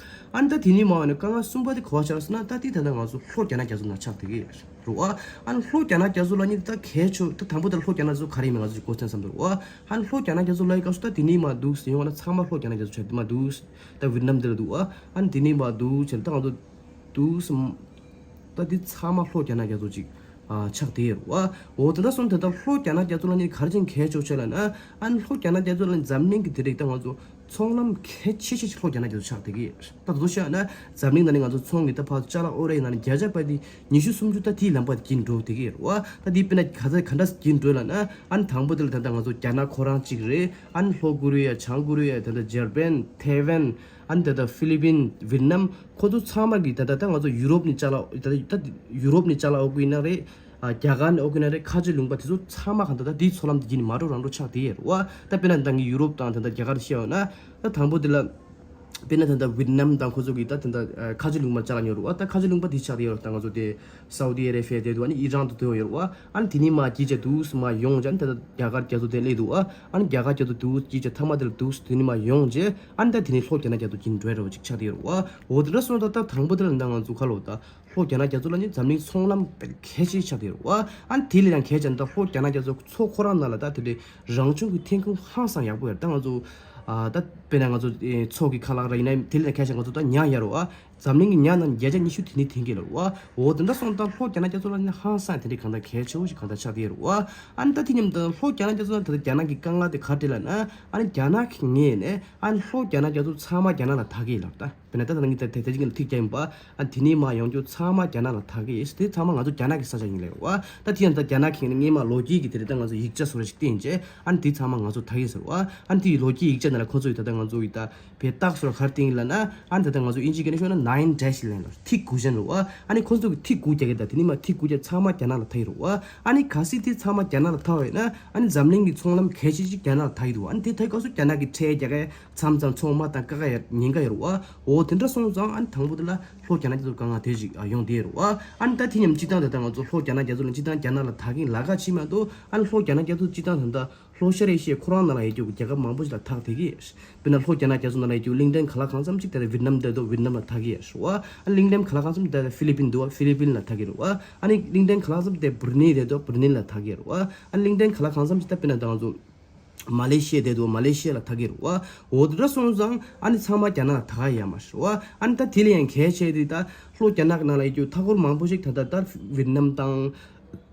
ཨ་ནི་ད་དེ་ནས་མར་ནས་དཀའ་ངལ་གསུམ་པ་དེ་ག་པར་ཆགས་སོང་ན། ད་དེ་ད་ལྟ་ང་ཚོ་ལྷོ་རྒྱ་ནག་རྒྱ་མཚོ་ནང་ཆགས་བསྡད་ཀྱི་རེད་བ། ཨ་ནི་ལྷོ་རྒྱ་ནག་རྒྱ་མཚོ་ལ་ནི་ད་གལ་ཆེ་ད་དང་པོ་ད་ལྷོ་རྒྱ་ནག་རྒྱ་མཚོ་ག་རེ་ཡིན་མིན་ང་ཚོ་གོ་ཚོད་བསམ་འདུག་བ། ཨ་ནི་ལྷོ་རྒྱ་ནག་རྒྱ་མཚོ་ལ་ཡི་སྐབས་སུ་ད་དེ་ནས་མར་འདུག་སེ་ཡོང་བ་ན་ཚང་མ་ལྷོ་རྒྱ་ནག་རྒྱ་མཚོ་ཆགས་དེ་མར་འདུག་ད་ཝི་ཏི་ནམ་དེ་ལ་འདུག་བ། ཨ་ནི་དེ་ནས་མར་འདུག་བྱས་ད་ང་ཚོ་འདུག་སེ་ད་དེ་ཚང་མ་ལྷོ་རྒྱ་ནག་རྒྱ་མཚོ་ཅིག་ཨ་ཆགས་བསྡད་ཡོད་རེད་བ། འོ་དེ་འདྲ་སོང་ད་ལྟ་ལྷོ་རྒྱ་ནག་རྒྱ་མཚོ་ལ་ནི་ག་རེ་བྱས་གལ་ཆེ་ཆེ་ལབ་ན། ཨ་ནི་ལྷོ་རྒྱ་ནག་རྒྱ་མཚོ་ལ་ནི་འཛམ་གླིང་གི་དེ་རིགས་ད་ང་ཚོ་ཚོང་ལམ་གལ་ཆེ་ཤོས་ཤིག་ལྷོ་རྒྱ་ནག་རྒྱ་མཚོ་ཆགས་བསྡད་ཀྱི་ཡོད། ད་དེ་ཚོ་བཤད་ན་འཛམ་གླིང་ནང་ནས་ང་ཚོ་ཚོང་གི་ད་ཕར་ཅ་ལག་ཨོ་རེད་ཡིན་ན་ནི་བརྒྱ་ཆ་པ་དེ་ཉི་ཤུ་སུམ་ཅུ་ད་དེའི་ལམ་པ་དེ་བརྒྱུད་འགྲོ་བསྡད་ཀྱི་ཡོད་རེད་བ། ད་དེ་དཔེར་ན་ག་ཚོད་ག་འདྲ་བརྒྱུད་འགྲོ་ལབ་ན། ཨ་ནི་དང་པོ་དེ་ལ་ད་ལྟ་ང་ཚོ་རྒྱ་ནག་ཁོ་རང་གཅིག་རེད། ཨ་ནི་ལྷོ་ཀོ་རི་ཡ་བྱང་ཀོ་རི་ཡ་ད་ལྟ་འཇར་པན་ཐའེ་ཝན། ཨ་ནི་ད་ལྟ་ཧྥི་ལི་པིན་ཝི་ཏི་ནམ། ཁོ་ཚོ་ཚང་མ་གི་ད་ལྟ་ད་ང་ཚོ་ཡུ་རོབ་ནས་ཅ་ལག་ད་ལྟ་ད་ཡུ་རོབ་ནས་ཅ་ལག་ཨོ་ཀུ་ཡིན་ན་རེད། ཨ་རྒྱ་གར་ནས་ཨོ་ཀུ་ན་རེ་ཁ་ཆེ་ལུང་པ་དེ་ཚོ་ཚང་མ་གང་ལྟར་ད་དེའི་ཚོ་ལམ་དེ་བརྒྱུད་ནས་མར་འགྲོ་རང་འགྲོ་ཆགས་བསྡད་ཡོད་རེད་བ། ད་དཔེར་ན་ད་ངས་ཡུ་རོབ་དང་ད་ལྟ་རྒྱ་གར་བཤད་ཡོད་ན། ད་དང་པོ་དེ་ལ་དཔེར་ན་ད་ལྟ་ཝི་ཏི་ནམ་དང་ཁོ་ཚོ་གི་ད་ད་ལྟ་ཁ་ཆེ་ལུང་པ་ཅ་ལག་ཉོ་རེད་བ། ད་ཁ་ཆེ་ལུང་པ་དེ་ཆགས་བསྡད་ཡོད་རེད། ད་ང་ཚོ་དེ་སའུ་དི་ཨ་རེ་བྷི་ཡ་དེ་འདུག་ཨ་ནི་ཨི་རན་དུ་དེ་ཡོད་རེད་བ། ཨ་ནི་དེ་ནས་མར་བརྒྱུད་བྱས་འདུག་སེ་མར་ཡོང་བྱས་ཨ་ནི་ད་ལྟ་རྒྱ་གར་རྒྱ་མཚོ་དེ་སླེབས་འདུག་བ། ཨ་ནི་རྒྱ་གར་རྒྱ་མཚོ་འདུག་བརྒྱུད་བྱས་མཐའ་མ་དེ་ལ་འདུག་སེ་དེ་ནས་མར་ཡོང་བྱས་ཨ་ནི་ད་དེ་ནས་ལྷོ་རྒྱ་ནག་རྒྱ་མཚོ་བརྒྱུད་འགྲོ་ཡ་འདྲ་བ་ཅིག་ཆགས་བསྡད་ཡོད་རེད་བ། འོ་དེ་འདྲ་སོང་ད་ད་དང་པོ་དེ་ལ་ད་ང་ཚོ་ཁ་ལོ་ད། ལྷོ་རྒྱ་ནག་རྒྱ་མཚོ་ལ་ནི་འཛམ་གླིང་ཚོང་ལམ་དཔེ་གལ་ཆེ་ཆགས་བསྡད་ཡོད་རེད་བ། ཨ་ནི་དེ་ལས་ཡང་གལ་ཆེ་ན་ད་ལྷོ་རྒྱ་ནག་རྒྱ་མཚོ་མཚོ་ཁོ་རང་ནང་ལ་ད་དེ་འདྲའི་རང་བྱུང་གི་ཐོན་ཁུངས་ཧང་སང་ཡག་པོ་ཡོད་རེད། ད་ང་ཚོ་ཨ་ད་དཔེར་ན་ང་ཚོ་ཨེ་མཚོ་གི་ཁ་ལག་ར་ཡིན་ན་དེ་ལས་ཡང་གལ་ཆེ་ན་ང་ཚོ་ད་ཉ་ཡོད་རེད་བ། འཛམ་གླིང་གི་ཉ་ནང་བརྒྱ་ཆ་ཉི་ཤུ་དེ་ནས་ཐོན་གྱི་ཡོད་རེད་བ། འོ་དེ་འདྲ་སོང་ད་ལྷོ་རྒྱ་ནག་རྒྱ་མཚོ་ལ་ནི་ཧང་སང་དེ་འདྲའི་གང་ལྟར་གལ་ཆེ་བོ་ཞིག་གང་ལྟར་ཆགས་བསྡད་ཡོད་རེད་བ། ཨ་ནི་ད་དེ་མཉམ་དུ་ལྷོ་རྒྱ་ནག་རྒྱ་མཚོ་ལ་ད་ལྟ་རྒྱ་ནག་གི་དཀའ་ངལ་དེ་ག་རེ་རེད་ལབ་ན། ཨ་ནི་རྒྱ་ནག་གི་ངོས་ནས་ཨ་ནི་ལྷོ་རྒྱ་ནག་རྒྱ་མཚོ་ཚང་མ་རྒྱ་ནག་ལ་ཐད་ཀྱི་ཡོད་རེད་ད། དཔེར་ན་ད་ད་ངས་ད་དེ་དེ་ཅིག་ལ་ཐིག་རྒྱག་ཡིན་པ། ཨ་དེ་ནས་མར་ཡོང་རྒྱུ་ཚང་མ་རྒྱ་ནག་ལ་ཐད་ཀྱི་ཡོད། དེ་ཚང་མ་ང་ཚོ་རྒྱ་ནག་གི་ས་ཆ་ཡིན་ལབ་རེད་བ། ད་དེ་ཡང་ད་རྒྱ་ནག་གི་སྔོན་མ་ལོ་རྒྱུས་ཀྱི་དེ་རེད། ད་ང་ཚོ་ཡིག་ཆ་བཟོ་འདྲ་ཞིག་བསྟན་བྱས་ཨ་ནི་དེ་ཚང་མ་ང་ཚོ་ཐད་ཀྱི་ཡོད་ཟེར་བ། ཨ་ནི་དེའི་ལོ་རྒྱུས་ཡིག་ཆ་ནང་ལ་ཁོ་ཚོ་ཡི་ད་ལྟ་ང་ཚོ་ཡི་ད་བའི་རྟགས་སུ་ག་རེ་བསྟན་ཡིན་ལབ་ན། ཨ་ནི་ད་ལྟ་ང་ཚོ་ཨིན་ཇི་སྐད་ནས་ཤོད་ན་nine dash ལབ་ཡིན་ལ། ཐིག་དགུ་ཅན་རེད་བ། ཨ་ནི་ཁོ་ཚོ་གི་ཐིག་དགུ་རྒྱག་གི་ད་དེ་ནས་མར་ཐིག་དགུ་རྒྱག་ཚང་མ་རྒྱ་ནག་ལ་ཐད་ཀྱི་རེད་བ། ཨ་ནི་གལ་སྲིད་དེ་ཚང་མ་རྒྱ་ནག་ལ་ཐད་པ་ཡིན་ན་ཨ་ནི་འཛམ་གླིང་གི་ཚོང་ལམ་གལ་ཆེ་ཅིག་རྒྱ་ནག་ལ་ཐད་ཀྱི་འདུག་ཨ་ནི་དེ་ཐད་སྐབས་སུ་རྒྱ་ནག་གི་ཁྲལ་རྒྱག་གི་མཚམས་མཚམས་ཚོང་མ་བཏང་དཀའ་ཁག་ཡ་ཉེན་ཁ་ཡོད་རེད་བ། འོ་དེ་འདྲ་སོང་ཙང་ཨ་ནི་དང་པོ་དེ་ལ་ལྷོ་རྒྱ་ནག་རྒྱ་མཚོ་དཀའ་ངལ་དེ་ཅིག་ཡོང་བསྡད་ཡོད་རེད་བ། ཨ་ནི་ད་དེ་མཉམ་སྤྱིར་བཏང་དེ་ད་ང་ཚོ་ལྷོ་རྒྱ་ནག་རྒྱ་མཚོ་ལ་སྤྱིར་བཏང་རྒྱ་ནག་ལ་ཐད་ཀྱི་ལ་ཁག་ཕྱིན་མ་གཏོགས། ཨ་ནི་ལྷོ་རྒྱ་ནག་རྒྱ་མཚོ་སྤྱིར་བཏང་ད་ལྟ་ལྷོ་ཤར་ཨེ་ཤི་ཡ་ཁོ་རང་ནང་ལ་ཡོད་རྒྱུ་གི་རྒྱལ་ཁབ་མང་པོ་ཞིག་ལ་ཐད་བསྡད་ཀྱི་ཡོད། དཔེར་ན་ལྷོ་རྒྱ་ནག་རྒྱ་མཚོ་ནང་ལ་ཡོད་རྒྱུ་གླིང་ཕྲན་གང་ལ་གང་འཚམ་ཅིག་དེ་ལ་ཝི་ཏི་ནམ་དེ་ཚོ་ཝི་ཏི་ནམ་ལ་ཐད་ཀྱི་ཡོད་རེད་བ། ཨ་གླིང་ཕྲན་གང་ལ་གང་འཚམ་དེ་ལ་ཧྥི་ལི་པིན་འདུག་བ། ཧྥི་ལི་པིན་ལ་ཐད་ཀྱི་ཡོད་རེད་བ། ཨ་ནི་གླིང་ཕྲན་གང་ལ་གང་འཚམ་དེ་བུར་ནེ་དེ་ཚོ་བུར་ནེ་ལ་ཐད་ཀྱི་ཡོད་རེད་བ། ཨ་གླིང་ཕྲན་གང་ལ་གང་འཚམ་ཅིག་ད་དཔེར་ན་ད་ང་ཚོ་མ་ལེ་ཤི་ཡ་དེ་ཚོ་མ་ལེ་ཤི་ཡ་ལ་ཐད་ཀྱི་ཡོད་རེད་བ། འོ་དེ་འདྲ་སོང་ཙང་ཨ་ནི་ཚང་མ་རྒྱ་ནག་ལ་ཐད་ཀྱི་ཡོད་མ་རེད་བ། ཨ་ནི་ད་དེ་ལས་ཡང་གལ་ཆེ་དེ་ད་ལྷོ་རྒྱ་ནག་གི་ནང་ལ་ཡོད་རྒྱུ་མཐའ་འཁོར་མང་པོ་ཞིག་ད་ད་ད་ཝི་ཏི་ནམ་དང་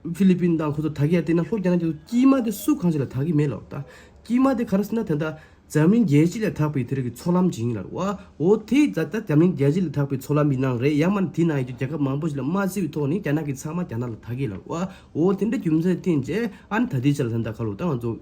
ཧྥི་ལི་པིན་དང་ཁོ་ཚོ་ཐད་ཀྱི་ཡོད་དེ་ན་ལྷོ་རྒྱ་ནག་རྒྱ་མཚོ་དཀྱིལ་མ་དེ་སུ་གང་ཞིག་ལ་ཐད་ཀྱི་མེད་ལབ་ད། དཀྱིལ་མ་དེ་ག་རེ་ཟེར་ན་ད་ད་འཛམ་གླིང་རྒྱལ་སྤྱི་ལ་ཐད་པའི་དེ་རིགས་ཀྱི་མཚོ་ལམ་ཅིག་ཡིན་ལབ་རེད་བ། འོ་དེ་ད་ད་འཛམ་གླིང་རྒྱལ་སྤྱི་ལ་ཐད་པའི་མཚོ་ལམ་ཡིན་ནའང་རེད། ཡང་མིན་དེ་ནང་ཡོད་རྒྱུ་རྒྱལ་ཁབ་མང་པོ་ཞིག་ལ་མ་བརྩི་བའི་ཐོག་ནས་རྒྱ་ནག་གིས་ཚང་མ་རྒྱ་ནག་ལ་ཐད་ཀྱི་ལབ་རེད་བ། འོ་དེ་འདྲ་རྒྱུ་མཚན་བསྟན་བྱས་ཨ་ནི་ད་ལྟའི་ཆར་ད་ད་ཁ་ལོ་ད་ང་ཚོ་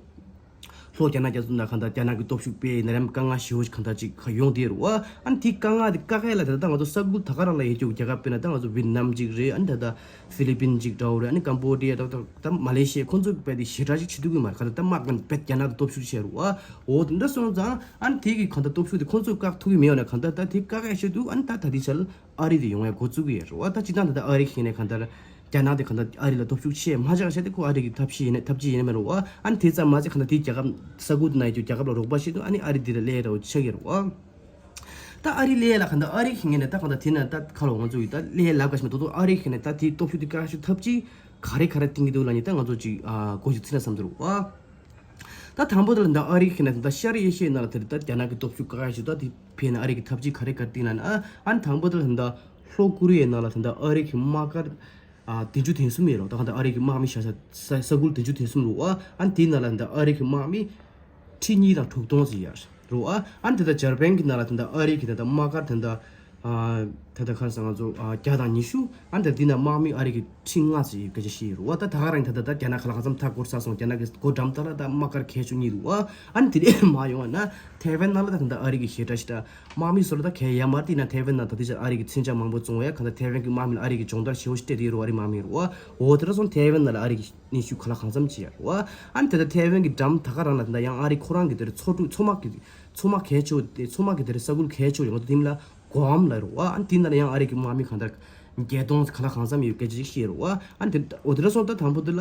ལྷོ་རྒྱ་ནག་རྒྱ་མཚོ་ནང་གང་ལྟར་རྒྱ་ནག་གི་སྟོབས་ཤུགས་དཔེ་ནད་རིམས་དཀའ་ངལ་ཞེ་པོ་ཞིག་གང་ལྟར་ཅིག་ཡོང་བསྡད་རེད་བ། ཨ་ནི་དེའི་དཀའ་ངལ་དེ་དཀའ་ངལ་ལ་ད་ལྟ་ང་ཚོ་ས་ཁུལ་ད་ག་རང་ལ་ཡོད་རྒྱུ་རྒྱལ་ཁབ་དཔེར་ན་ད་ང་ཚོ་ཝི་ཏི་ནམ་ཅིག་རེད། ཨ་ནི་ད་ལྟ་ཧྥི་ལི་པིན་ཅིག་འདྲ་བོ་རེད། ཨ་ནི་ཀམ་བོ་ཌི་ཡ་ད་ད་ད་མ་ལེ་ཤི་ཡ་ཁོང་ཚོ་དཔེ་དེ་ཞེ་དྲག་ཅིག་བྱེད་ཐུབ་ཀྱི་མ་རེད། གང་ལྟར་ད་དམག་གི་དཔེ་རྒྱ་ནག་གི་སྟོབས་ཤུགས་ཆེ་རེད་བ། འོ་དེ་འདྲ་སོང་ཙང་ཨ་ནི་དེ་གི་གང་ལྟར་སྟོབས་ཤུགས་དེ་ཁོང་ཚོས་བཀག་ཐུབ་ཀྱི་མེད་ཡོད་ན་གང་ལྟར་ད་དེ་དཀའ་ངལ་ཆེ་འདུག་ཨ་ནི་ད་ད་ལྟའི་ཆར་ཨ་རི་དེ་ཡོང་ཡ་འགོ་བཙུགས་ཀྱི་ཡོད་རེད་བ། ད་སྤྱིར་བཏང་ད་ལྟ་ཨ་རི་གི་ནས་གང་ལྟར་རྒྱ་ནག་དེ་གང་ལྟར་ཨ་རི་ལ་སྟོབས་ཤུགས་ཆེ་མ་ཆགས་བྱས་ཏེ་ཁོ་ཨ་རི་གི་ཐབས་ཤེས་ཡིན་ན་ཐབས་ཇུས་ཡིན་ན་མེད་རུང་བ། ཨ་ནི་དེ་ཙམ་མ་ཟད་གང་ལྟར་དེའི་རྒྱལ་ཁབ་ས་ཁུལ་དེ་ན་ཡོད་རྒྱུ་རྒྱལ་ཁབ་ལ་རོགས་པ་བྱེད་དུས་ཨ་ནི་ཨ་རི་དེ་ལ་སླེབས་རོགས་ཆགས་ཀྱི་རེད་བ། ད་ཨ་རི་སླེབས་ལ་གང་ལྟར་ཨ་རི་གི་ངོས་ནས་ད་གང་ལྟར་དེ་ན་ད་ཁ་ལོ་ང་ཚོ་ཡིས་ད་སླེབས་ལབ་ག་ཞིག་མ་གཏོགས་ཨ་རི་གི་ནས་ད་དེའི་སྟོབས་ཤུགས་དེ་བཀག་ཤུགས་ཐབས་ཇུས་ག་རེ་ག་རེ་བཏིང་གི་འདུག་ལབ་ནི་ད་ང་ཚོ་ཅིག་ཨ་གོ་ཞིག་ཚིག་ན་བསམ་འདུག་བ། ད་དང་པོ་དེ་ལ་ད་ཨ་རི་གི་ནས་ད་ཤར་ཨེ་ཤི་ཡའི་ནང་ལ་དེ་ད་རྒྱ་ནག་གི་སྟོབས་ཤུགས་བཀག་ཤུགས་ད་དེ་ཕན་ཨ་རི་གི་ཐབས་ཇུས་ག་རེ་ག་རེ་བཏིང་ལབ་ན། ཨ་ནི་དང་པོ་དེ་ལ་ད་ལྷོ་ཀོ་རི་ཡའི་ནང་ལ་ད་ཨ་རི་གི་དམག་སྒར་ཨ་བདུན་ཅུ་དོན་གསུམ་ཡོད་རེད། ད་གང་ལྟར་ཨ་རི་གི་དམག་མི་བཞག་ས་ས་ས་ཁུལ་བདུན་ཅུ་དོན་གསུམ་རེད་བ། ཨ་ནི་དེའི་ནང་ལ་ད་ཨ་རི་གི་དམག་མི་ཁྲི་གཉིས་དང་དྲུག་སྟོང་ཙམ་ཡོད་རེད་བ། ཨ་ནི་དེ་ད་འཇར་པན་གི་ནང་ལ་ད་ཨ་རི་གི་ད་དམག་སྒར་ད་ ཨ་ད་ལྟ་ག་རེ་ཟེར། ང་ཚོ་ཨ་བརྒྱ་དང་ཉི་ཤུ། ཨ་ད་འདི་ན་དམག་མི་ཨ་རི་གི་ཁྲི་ལྔ་ཙམ་ཡོད་སྐད་ཆ་བཤད་ཡོད་རེད་བ། ད་ད་ག་རང་ད་ལྟ་ད་རྒྱ་ནག་ག་ལ་གང་འཚམ་མཐའ་བསྐོར་ཚར་སོང་། རྒྱ་ནག་གི་སྒོ་འགྲམ་ད་ལ་ད་དམག་སྒར་གལ་ཆེ་གཉིས་འདུག་བ། ཨ་ནི་དེ་ནས་མར་ཡོང་བ་ན་ཐའེ་ཝན་ནང་ལ་ད་ད་ལྟ་ཨ་རི་གི་ཞེ་དྲག་ཞེ་དྲག་དམག་མི་ཚོ་ལ་ད་གལ་ཡ་མར་དེ་ན་ཐའེ་ཝན་ནང་ད་ལྟ་ཅིག་ཨ་རི་གི་མཚོན་ཆ་མང་པོ་བཙོང་བ་ཡ། གང་ལྟར་ཐའེ་ཝན་གི་དམག་མི་ལ་ཨ་རི་གི་སྦྱོང་བརྡར་ཞེ་པོ་ཞིག་སྤྲད་དེ་ཡོད་རེད་བ། ཨ་རི་དམག་མི་རུ་བ། འོ་དེ་འདྲ་སོང་ཐའེ་ཝན་ནང་ལ་ཨ་རི་གི་ནི་ཤུ་ག་ལ་གང་འཚམ་ཅིག་ཡོད་རེད་བ། ཨ་ནི་ད་ལྟ་ཐའེ་ཝན་གི་འགྲམ་ད་ག་རང་ལ་ད་ལྟ་ཡང་ཨ་རི་ཁོ་རང་གི་དེར་མཚོ་གྲུ་མཚོ་དམག་གི་མཚོ་དམག་གལ་ཆེ་བོ་དེ། མཚོ་དམག་གི་དེར་ས་ཁུལ་གལ་ཆེ་བོ་ཡོད། ང་ཚོ་དེ་ལ་གོའམ་ལ་རུ་བ། ཨ་ནི་དེ་ནང་ལ་ཡང་ཨ་རི་གི་དམག་མི་གང་ལྟར་བརྒྱད་སྟོང་ག་ལ་གང་འཚམ་ཡོད་སྐད་ཆ་ཅིག་བཤད་རུ་བ། ཨ་ནི་དེ་འོ་དེ་འདྲ་སོང་ད་དང་པོ་དེ་ལ་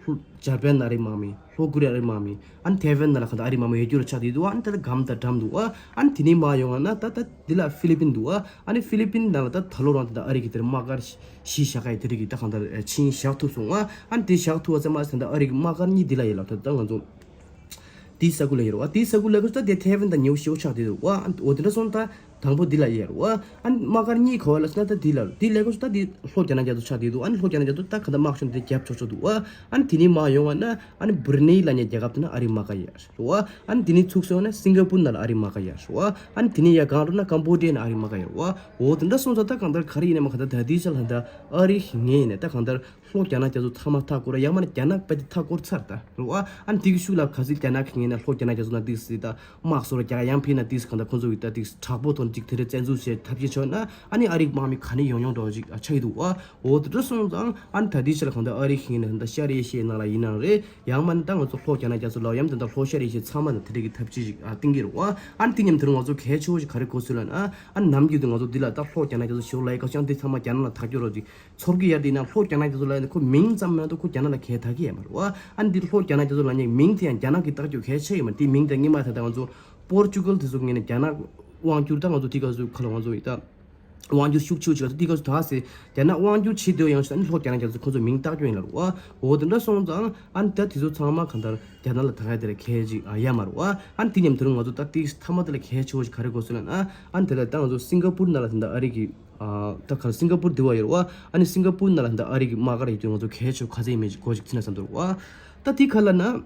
ལྷོ་འཇར་པན་ཨ་རི་དམག་མི། ལྷོ་ཀོ་རི་ཡ་ཨ་རི་དམག་མི། ཨ་ནི་ཐའེ་ཝན་ནང་ལ་གང་ལྟར་ཨ་རི་དམག་མི་ཡོད་རྒྱུ་རུ་ཆགས་བསྡད་འདུག་ཨ་ནི་ད་ལྟ་སྒམ་དང་འགྲམ་འདུག་ཨ་ནི་དེ་ནས་མར་ཡོང་བ་ན་ད་ད་འདི་ལ་ཧྥི་ལི་པིན་འདུག་ཨ་ནི་ཧྥི་ལི་པིན་ནང་ལ་ད་ད་ལོ་རང་ད་ལྟ་ཨ་རི་གི་དེར་དམག་སྒར་བཞི་བཞག་ག་ཡི་དེ་རིགས་ཀྱི་ད་གང་ལྟར་ཕྱིན་བཞག་ཐུབ་སོང་བ། ཨ་ནི་དེ་བཞག་ཐུབ་པ་ཙམ་མ་ཟད་ད་ལྟ་ཨ་རི་གི་དམག་སྒར་གཉིས་འདི་ལ་ཡོད་ལ། ད་ལྟ་ང་ཚོ་དེའི་ས་ཁུལ་ལ་ཡོད་རེད་བ། དེའི་ས་ཁུལ་ལ་ཁོ་ད་དེ་ཐའེ་ཝན་དང་ཉེ་བོ་ཞེ་པོ་ཆགས་བསྡད་འདུག་བ། ཨ་ནི་འོ་དེ་འདྲ་སོང་ད་དང་པོ་འདི་ལ་ཡོད་རེད་བ། ཨ་ནི་དམག་སྒར་གཉིས་ག་བ་ལ་ཟེར་ན་ད་དེ་ལ་དེ་ལ་ཁོ་ད་དེ་ལྷོ་རྒྱ་ནག་རྒྱ་མཚོ་ཆགས་བསྡད་འདུག་ཨ་ནི་ལྷོ་རྒྱ་ནག་རྒྱ་མཚོ་ད་ག་ད་དམག་ཤོར་དེ་རྒྱབ་ཆོག་ཆོག་འདུག་བ། ཨ་ནི་དེ་ནས་མར་ཡོང་བ་ན་ཨ་ནི་བྷུ་རུ་ནེ་ལབ་མཁན་རྒྱལ་ཁབ་དེ་ན་ཨ་རིའི་དམག་སྒར་ཡོད་རེད་བ། ཨ་ནི་དེ་ནས་ཚུར་སོང་ན་སིང་ག་པུར་ནང་ལ་ཨ་རིའི་དམག་སྒར་ཡོད་རེད་བ། ཨ་ནི་དེ་ནས་ཡར་སྒང་རུ་ན་ཀམ་བོ་ཌི་ཡ་ནང་ཨ་རིའི་དམག་སྒར་ཡོད་རེད་བ། འོ་དེ་འདྲ་སོང་ཙང་ད་གང་ལྟར་ག་རེ་ཡིན་ནའི་མ་གང་ལྟར་ད་ལྟའི་ཆར་ལ་ད་ཨ་རི་ཞིག་ངེས་ཡིན་ནའི་ད་གང་ལྟར་ལྷོ་རྒྱ་ནག་རྒྱ་མཚོ་ཚང་མ་མཐའ་བསྐོར་ར། ཡང་མིན་ན་རྒྱ་ནག་དཔེ་དེ་མཐའ་བསྐོར་ཚར་ད་རེད་བ། ཨ་ནི་དེ་གི་ཤུགས་ལ་གལ་སྲིད་རྒྱ་ནག་གི་ངོས་ནས་ལྷོ་རྒྱ་ནག་རྒྱ་མཚོ་ནང་དེ་སྲིད་ད་དམག་ཚོ་ལ་རྒྱག་ཡང་ཕན་ན་དེ་གང་ལྟར་ཁོང་ཚོ་གི་ད་དེ་དྲག་པོ་དང་ཅིག་དེ་འདྲ་བཙན་འཛུལ་བྱས་ཐབས་ཤེས་བྱས་ན་ཨ་ནི་ཨ་རིའི་དམག་མི་ག་ནས་ཡོང་ཡོང་འགྲོ་ཅིག་ཆགས་ཀྱི་འདུག་བ། འོ་དེ་འདྲ་སོང་ཙང་ཨ་ནི་ད་ལྟའི་ཆར་ལ་གང་ལྟར་ཨ་རི་གི་ངོས་ནས་ད་ཤར་ཨེ་ཤི་ཡའི་ནང་ལ་ཡིན་ནའང་རེད། ཡང་མིན་ན་ད་ང་ཚོ་ལྷོ་རྒྱ་ནག་རྒྱ་མཚོ་ལབ་ཡ་མིན་ད་ལྷོ་ཤར་ཨེ་ཤི་ཡ་ཚང་མ་ལ་དེ་འདྲ་གི་ཐབས་ཤེས་ཤིག་ཨ་བསྟན་གྱི་རེད་བ། ཨ་ནི་དེ་མཉམ་དུ་ང་ཚོ་གལ་ཆེ་བོ་ཞིག་ག་རེ་དགོས་ཚུལ་ལབ་ན། ཨ་ནི་ནམ་རྒྱུན་དུ་ང་ཚོ་འདི་ལ་ད་ལྷོ་རྒྱ་ནག་རྒྱ་མཚོ་ཞེ་པོ་ལབ་ཡ་ག་ཅང་དེ་ཚང་མ་རྒྱ་ནག་ལ་ཐག་གཅོད་རོགས་ཅིག་ཚོར་གི་ཡ། དེ་ན་ལྷོ་རྒྱ་ནག་རྒྱ་མཚོ་ལབ་ཡ་ནི་ཁོ་མིང་ཙམ་མ་གཏོགས་ཁོ་རྒྱ་ནག་ལ་གལ་ད་གི་ཡ་མ་རེད་བ། ཨ་ནི་འདི་ལྷོ་རྒྱ་ནག་རྒྱ་མཚོ་ལབ་མཁན་མིང་དེ་ཡང་རྒྱ་ནག་གི་ཐག་གཅོད་གལ་ཆེ་ཡོད་མ་རེད། དེ་མིང་དེ་སྔོན་མ་ད་ལྟ་ང་ཚོ་པོར་ཅུ་གལ་དེ་ཚོ་ངོས་ནས་རྒྱ་ནག་དབང་བསྒྱུར་ད་ང་ཚོ་དེ་ག་ཚོད་ག་ལ་ང་ཚོ་ཡིན་ད། དབང་སྒྱུར་ཤུགས་ཆེ་ཆེ་དེ་ག་ཚོད་ད་ཟེར། རྒྱ་ནག་དབང་སྒྱུར་བྱེད་འདོད་ཡང་ཞིག་ཨ་ནི་ལྷོ་རྒྱ་ནག་རྒྱ་མཚོ་ཁོ་ཚོ་མིང་བཏགས་རྒྱུ་ཡིན་ལ་རུ་བ། འོ་དེ་འདྲ་སོང་ཙང་ཨ་ནི་ད་དེ་ཚོ་ཚང་མ་གང་ལྟར་རྒྱ་ནག་ལ་ད་ག་དེ་ར་གལ་ཅིག་ཨ་ཡ་མ་རུ་བ། ཨ་ནི་དེ་མཉམ་དུ་ང་ཚོ་ད་དེ་མཐའ་མ་དེ་ལ་གལ་ཆེ་བོ་ཞིག་ག་རེ་དགོས་སོང་ལབ་ན། ཨ་ནི་དེ་ལ་ད་ང་ཚོ་སིང་ག་པུར་ནང་ལ་ད་ལྟ་ཨ་རི་གི་ཨ་ད་ག་རེ་སིང་ག་པུར་དེ་བ་ཡོད་རུ་བ། ཨ་ནི་སིང་ག་པུར་ནང་ལ་ད་ལྟ་ཨ་རི་གི་དམག་སྒར་ཡོད་དུས་ང་ཚོ་གལ་ཆེ་བོ་ག་ཚད་ཡིན་མིན་ཞིག་གོ་ཞིག་ཚིག་ན་བསམ་འདུག་རུ་བ། ད་དེ་ག་ལབ་ན།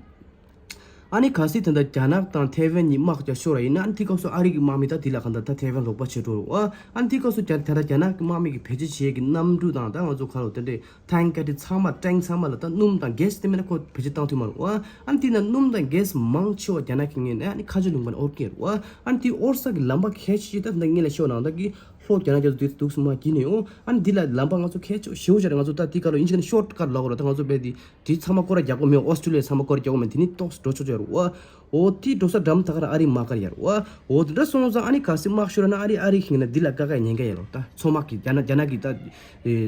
ཨ་ནི་གལ་སྲིད་ད་ལྟ་རྒྱ་ནག་དང་ཐའེ་ཝན་གཉིས་དམག་རྒྱག་ཤོར་བ་ཡིན་ན། ཨ་ནི་དེ་སྐབས་སུ་ཨ་རི་གི་དམག་མི་ད་དེ་ལ་གང་ལྟར་ད་ཐའེ་ཝན་ལོག་པ་བྱེད་འགྲོ་རུ་བ། ཨ་ནི་དེ་སྐབས་སུ་རྒྱ་ད་ལྟ་རྒྱ་ནག་གི་དམག་མི་གི་བེད་སྤྱོད་བྱེད་ཀྱི་གནམ་གྲུ་དང་ད་ང་ཚོ་ག་རེ་དེ་འདྲའི་ཐང་ཀ་དེ་ཚང་མ་ཊེང་ཚང་མ་ལ་ད་སྣུམ་དང་གེ་སི་དེ་མིན་ན་ཁོ་བེད་སྤྱོད་བཏང་ཐུབ་མ་རུ་བ། ཨ་ནི་དེ་ན་སྣུམ་དང་གེ་སི་མང་ཆེ་བ་རྒྱ་ནག་གི་ངོས་ནས་ཨ་ནི་ཁ་ཆུ་ལུང་པ་ནས་དབོར་གྱི་རུ་བ། ཨ་ནི་དེ་དབོར་ས་གི་ལམ་པ་གལ་ཆེ་ཤོས་ད་ད་ལྟ་ངས་ལ་ཤོད་ནང་ད་གི་ལྷོ་རྒྱ་ནག་རྒྱ་མཚོ་དེ་འདུག་སེ་མར་བརྒྱུད་ནས་ཡོང་། ཨ་ནི་འདི་ལ་ལམ་པ་ང་ཚོ་གལ་ཆེ་ཤོས་ཞེ་པོ་ཅིག་རེད། ང་ཚོ་ད་འདི་ག་ལ་ཨིན་ཇི་ནང་ཤོར་ཀཊ་ལབ་དགོས་རེད། ད་ང་ཚོ་དཔེ་འདི་འདི་ཚང་མ་སྐོར་ར་རྒྱག་དགོས་མེད། ཨོ་སི་ཀྲི་ལི་ཡ་ཚང་མ་སྐོར་ར་རྒྱག་དགོས་མེད། དེ་ནི་ཏོག་ཙམ་འགྲོ་ཆོག་ཆོག་རེད་བ། འོ་དེ་འགྲོ་ས་འགྲམ་ད་ག་ར་ཨ་རིའི་དམག་སྒར་ཡོད་རེད་བ། འོ་དེ་འདྲ་སོང་ཙང་ཨ་ནི་གལ་སྲིད་དམག་ཤོར་ན་ཨ་རི་ཨ་རི་ཁེངས་ན་འདི་ལ་དཀའ་ཁག་ཉེན་ཁ་ཡོད་རེད་བ། ད་མཚོ་དམག་གི་རྒྱ་ནག་རྒྱ་ནག་གི་ད་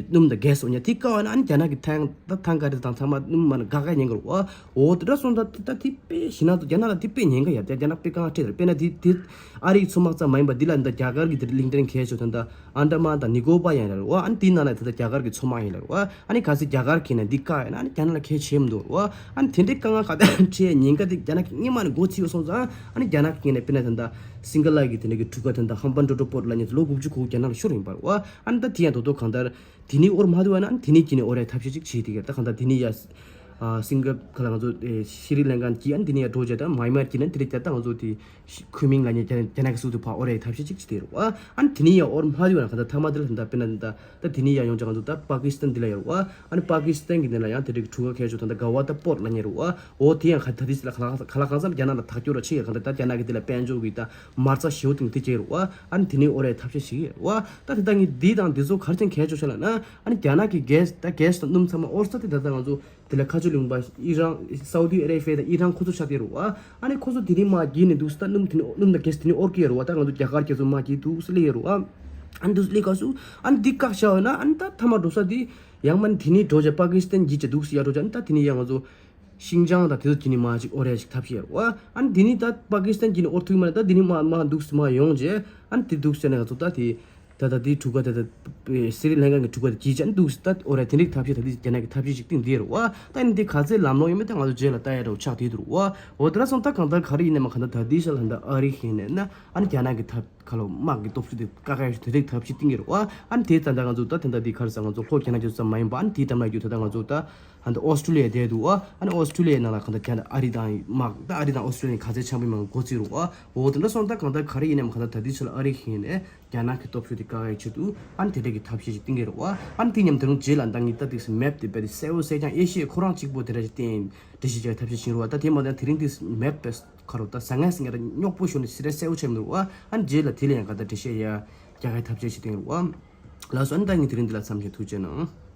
སྣུམ་དང་གེ་སི་འོ་ཉ་དེ་དཀའ་བ་ན་ཨ་ནི་རྒྱ་ནག་གི་ཐང་ད་ཐང་ཀ་རི་དང་ཚང་མ་སྣུམ་མ་ན་དཀའ་ཁག་ཉེན་ཁ་རེད་བ། འོ་དེ་འདྲ་སོང་ཙང་ད་དེ་དཔེ་ཞེད་སྣང་དང་རྒྱ་ནག་ལ་དེ་དཔེ་ཉེན་ཁ་ཡོད་རེད། རྒྱ་ནག་དཔེ་དཀའ་ཁག་འཕྲད་རེད། དཔེར་ན་དེ་དེ་ཨ་རིའི་མཚོ་དམག་ཙམ་མ་ཡིན་པ་འདི་ལ་འདི་རྒྱ་གར་གྱི་དེ་གླིང་ཕྲན་གལ་ཆེ་ད་ལྟ་ཨན་ཌ་མན་དང་ནི་ཀོ་པར་ཡང་རེད་བ། ཨ་ནི་དེའི་ནང་ལ་ད་ལྟ་རྒྱ་གར་གྱི་མཚོ་དམག་ཡིན་རེད་བ། ཨ་ནི་གལ་སྲིད་རྒྱ་གར་གྱིས་ན་འདི་བཀག་ཡོད་ན་ཨ་ནི་རྒྱ་ནག་ལ་གལ་ཆེ་མི་འདུག་རེད་བ། ཨ་ནི་དེ་འདྲའི་དཀའ་ངལ་ག་དེ་འཕྲད་ཉེན་ཁ་དེ་རྒྱ་ནག་གི་སྔོན་མ་ནས་འགོ་ཚུགས་ཡོད་སོང་ཙང་ཨ་ནི་རྒྱ་ནག་གི་ངོས་ནས་དཔེར་ན་ད་ལྟ་སིང་ག་ལ་གི་དེ་འདྲ་གི་གྲུ་ཁ་ད་ལྟ་ཧམ་པན་ཏོ་ཏོ་པོར་ལབ་མཁན་ལོ་དགུ་བཅུ་གོ་དགུ་རྒྱ་ནག་ལ་ཤོར་ཡིན་པ་རེད་བ། ཨ་ནི་ད་དེ་ཡང་དོ་དོ་གང་ལྟར། དེ་ནས་དབོར་མ་ཐུབ་པ་ན་དེ་ནས་ཀྱི་ནས་དབོར་ཡ་ཐབས་ཤེས་ཅིག་བྱེད་དེ་ག་ད་གང་ལྟར་དེ་ནས་ཡ། ཨ་སིང་ག་ག་ལ་ང་ཚོ་ཨེ་ཤྲི་ལང་ཀ་གྱིས་ཨ་ནི་དེ་ནས་ཡ་འགྲོ་བྱས་ད་མཱ་ཡན་མར་གྱིས་ན་དེ་རེད་ཀྱ་ད་ང་ཚོ་དེ་ཤི་ཁུན་མིང་ལབ་མཁན་རྒྱ་རྒྱ་ནག་གི་སུ་དུ་ཕར་དབོར་ཡ་ཐབས་ཤེས་ཅིག་བྱེད་དེ་རེད་བ། ཨ་ནི་དེ་ནས་ཡ་དབོར་མ་ཐུབ་པ་ན་ག་ད་ཐ་མ་དེ་ལ་ད་དཔེར་ན་ད་ད་དེ་ནས་ཡ་ཡོང་ཅག་ང་ཚོ་ད་པ་ཀི་སི་ཐན་འདི་ལ་ཡོད་རེད་བ། ཨ་ནི་པ་ཀི་སི་ཐན་གྱི་དེ་ལ་ཡང་དེ་འདྲ་གི་གྲུ་ཁ་གལ་ཆེ་ད་ད་ག་བ་ད་པོར་ལབ་མཁན་རེད་བ། འོ་དེ་ཡང་ག་ད་དེ་ལ་ག་ལ་ག་ལ་གང་འཚམ་རྒྱ་ནག་ལ་ཐག་གཅོད་ར་ཆེ་ཡ་ག་ད་ད་རྒྱ་ནག་གི་དེ་ལ་དཔལ་འབྱོར་གི་ད་མ་རྩ་ཞེ་པོ་དེ་དེ་བྱས་རེད་བ། ཨ་ནི་དེ་ནས་དབོར་ཡ་ཐབས་ཤེས་བྱེད་ཀྱི་རེད་བ། ད་དེ་ད་ངས་འདི་དང་འདི་ཚོ་ག་རེ་བྱས་གལ་ཆེ་ཤོས་ལབ་ན། ཨ་ནི་རྒྱ་ནག་གི་གེ་སི་ད་གེ་སི་དང་སྣུམ་ཚང་མ་དབོར་ས་དེ་ད་ལྟ་ང་ཚོ་དེ་ལ་ཁ་ཆུ་ལུང་པ་ཨི་རན་སའུ་དི་ཨ་རེ་བྷི་ཡ་དང་ཨི་རན་ཁོ་ཚོ་ཆགས་བསྡད་རེད་བ། ཨ་ནི་ཁོ་ཚོ་དེ་ནས་མར་བརྒྱུད་ནས་འདུག་སེ་ད་སྣུམ་དེ་ནས་སྣུམ་དང་གེ་སི་དེ་ནས་དབོར་གྱི་ཡོད་རེད་བ། ད་ང་ཚོ་རྒྱ་གར་རྒྱ་མཚོ་མར་བརྒྱུད་འདུག་སེ་སླེབས་ཡོད་རེད་བ། ཨ་ནི་འདུག་སེ་སླེབས་སྐབས་སུ་ཨ་ནི་འདི་བཀག་བཞག་ཡོད་ན་ཨ་ནི་ད་མཐའ་མ་འགྲོ་ས་དེ་ཡང་མ་ནི་དེ་ནས་འགྲོ་བྱས་པ་ཀི་སི་ཐན་བརྒྱུད་བྱས་འདུག་སེ་ཡར་འགྲོ་བྱས་ཨ་ནི་ད་དེ་ནས་ཡང་ང་ཚོ་ཤིང་ཅང་དང་དེ་ཚོ་བརྒྱུད་ནས་མར་ཅིག་དབོར་ཡ་ཞིག་ཐབས་ཤེས་ཡོད་རེད་བ། ཨ་ནི་དེ་ནས་ད་པ་ཀི་སི་ཐན་བརྒྱུད་ནས་དབོར་ཐུབ་ཀྱི་མ་རེད། ད་དེ་ནས་མར་མར་འདུག་སེ་མར་ཡོང་བྱས་ཨ་ནི་དེ་འདུག་སེ་ནས་ང་ཚོ་ད་དེ། ད་ལྟ་དེའི་གྲུ་ཁ་ད་ལྟ་སི་རི་ལང་ཀ་གི་གྲུ་ཁ་དེ་གྱིས་ཅན་འདུག་ད་འོ་རེད། དེ་འདྲའི་ཐབས་ཤེས་ད་ལྟ་རྒྱ་ནག་གི་ཐབས་ཤེས་ཤིག་བཏིང་བསྡད་རེད་བ། ད་ཡིན་དེ་ག་ཚད་ལམ་ལྷོང་ཡོད་མེད་ད་ང་ཚོ་རྗེས་ལ་ལྟ་ཡ་འདྲ་བོ་ཆགས་བསྡད་འདུག་བ། འོ་དེ་འདྲ་སོང་ད་གང་ལྟར་ག་རེ་ཡིན་ནའི་མ་གང་ལྟར་ད་ལྟའི་ཆ་ལ་ད་ལྟ་ཨ་རི་ཞིག་ཡིན་ནའི་ན་ཨ་ནི་རྒྱ་ནག་གི་ཐབས་ཁ་ལོ་དམག་གི་སྟོབས་ཤུགས་དེ་བཀག་ཡ་ཞིག་དེ་འདྲའི་ཐབས་ཤེས་བཏིང་གི་རེད་བ། ཨ་ནི་དེ་ད་ལྟ་ང་ཚོ་ད་དེ་འདྲ་དེ་ག་རེ་ཟེར་ང་ཚོ་ལྷོ་རྒྱ་ནག་རྒྱ་མཚོ་ཙམ་མ་ཡིན་པ་ཨ་ནི་དེའི་འགྲམ་ལ་རྒྱུ་ད་ལྟ་ང་ཚོ་ད། ད་ཨོ་སི་ཀྲུ་ལི་ཡ་བསྡད་འདུག་བ། ཨ་ནི་ཨོ་སི་ཀྲུ་ལི་ཡའི་ནང་ལ་གང་ལྟར་རྒྱ་ནག་ཨ་རི་དང་དམག་ད་ཨ་རི་དང་ཨོ་སི་ཀྲུ་ལི་ཡ་ག་ཚད་ཆགས་པའི་མང་འགོ་བཙུགས་རུ་བ། འོ་དེ་འདྲ་སོང་ད་གང་ལྟར་ག་རེ་ཡིན་ནའང་གང་ལྟར་ད་ལྟའི་ཆ་ལ་ཨ་རི་ཡིན་ནས་རྒྱ་ནག་གི་སྟོབས་ཤུགས་དེ་བཀག་ཡའི་ཆེད་དུ་ཨ་ནི་དེ་འདྲ་གི་ཐབས་ཤེས་ཤིག་བཏིང་གི་རུ་བ། ཨ་ནི་དེ་མཉམ་དུ་རང་རྗེས་ལ་ད་ངས་ད་ཏིག་སི་མེབ་དེ་དཔེ་དེ་གསལ་བོ་གསལ་རྐྱང་ཨེ་ཤི་ཡའི་ཁོ་རང་གཅིག་པོ་དེ་འདྲ་ཞིག་བསྟན་འགྲེལ་བཤད་རྒྱག་ཐབས་ཤེས་བྱིན་རུ་བ། ད་དེ་མ་ད་དེ་རིང་ཏིག་སི་མེབ་དཔེ་ཁ་རུ་ད་ཟ་ངེས་ཟ་ངེས་ར་རྙོག་པོ་ཤོར་ནས་སི་རེ་གསལ་བོ་ཆགས་མི་རུ་བ། ཨ་ནི་རྗེས་ལ་དེ་ལ་ཡང་ག་ད་འགྲེལ་བཤད་ཡ་རྒྱག་ཡའི་ཐབས་ཤེས་ཤིག་བཏིང་རུ་བ། ལགས་སོ། ཨ་ནི་ད་ངས་དེ་རིང་འདི་ལ་མཚམས་བཞག་ཐུགས་རྗེ་གནང་།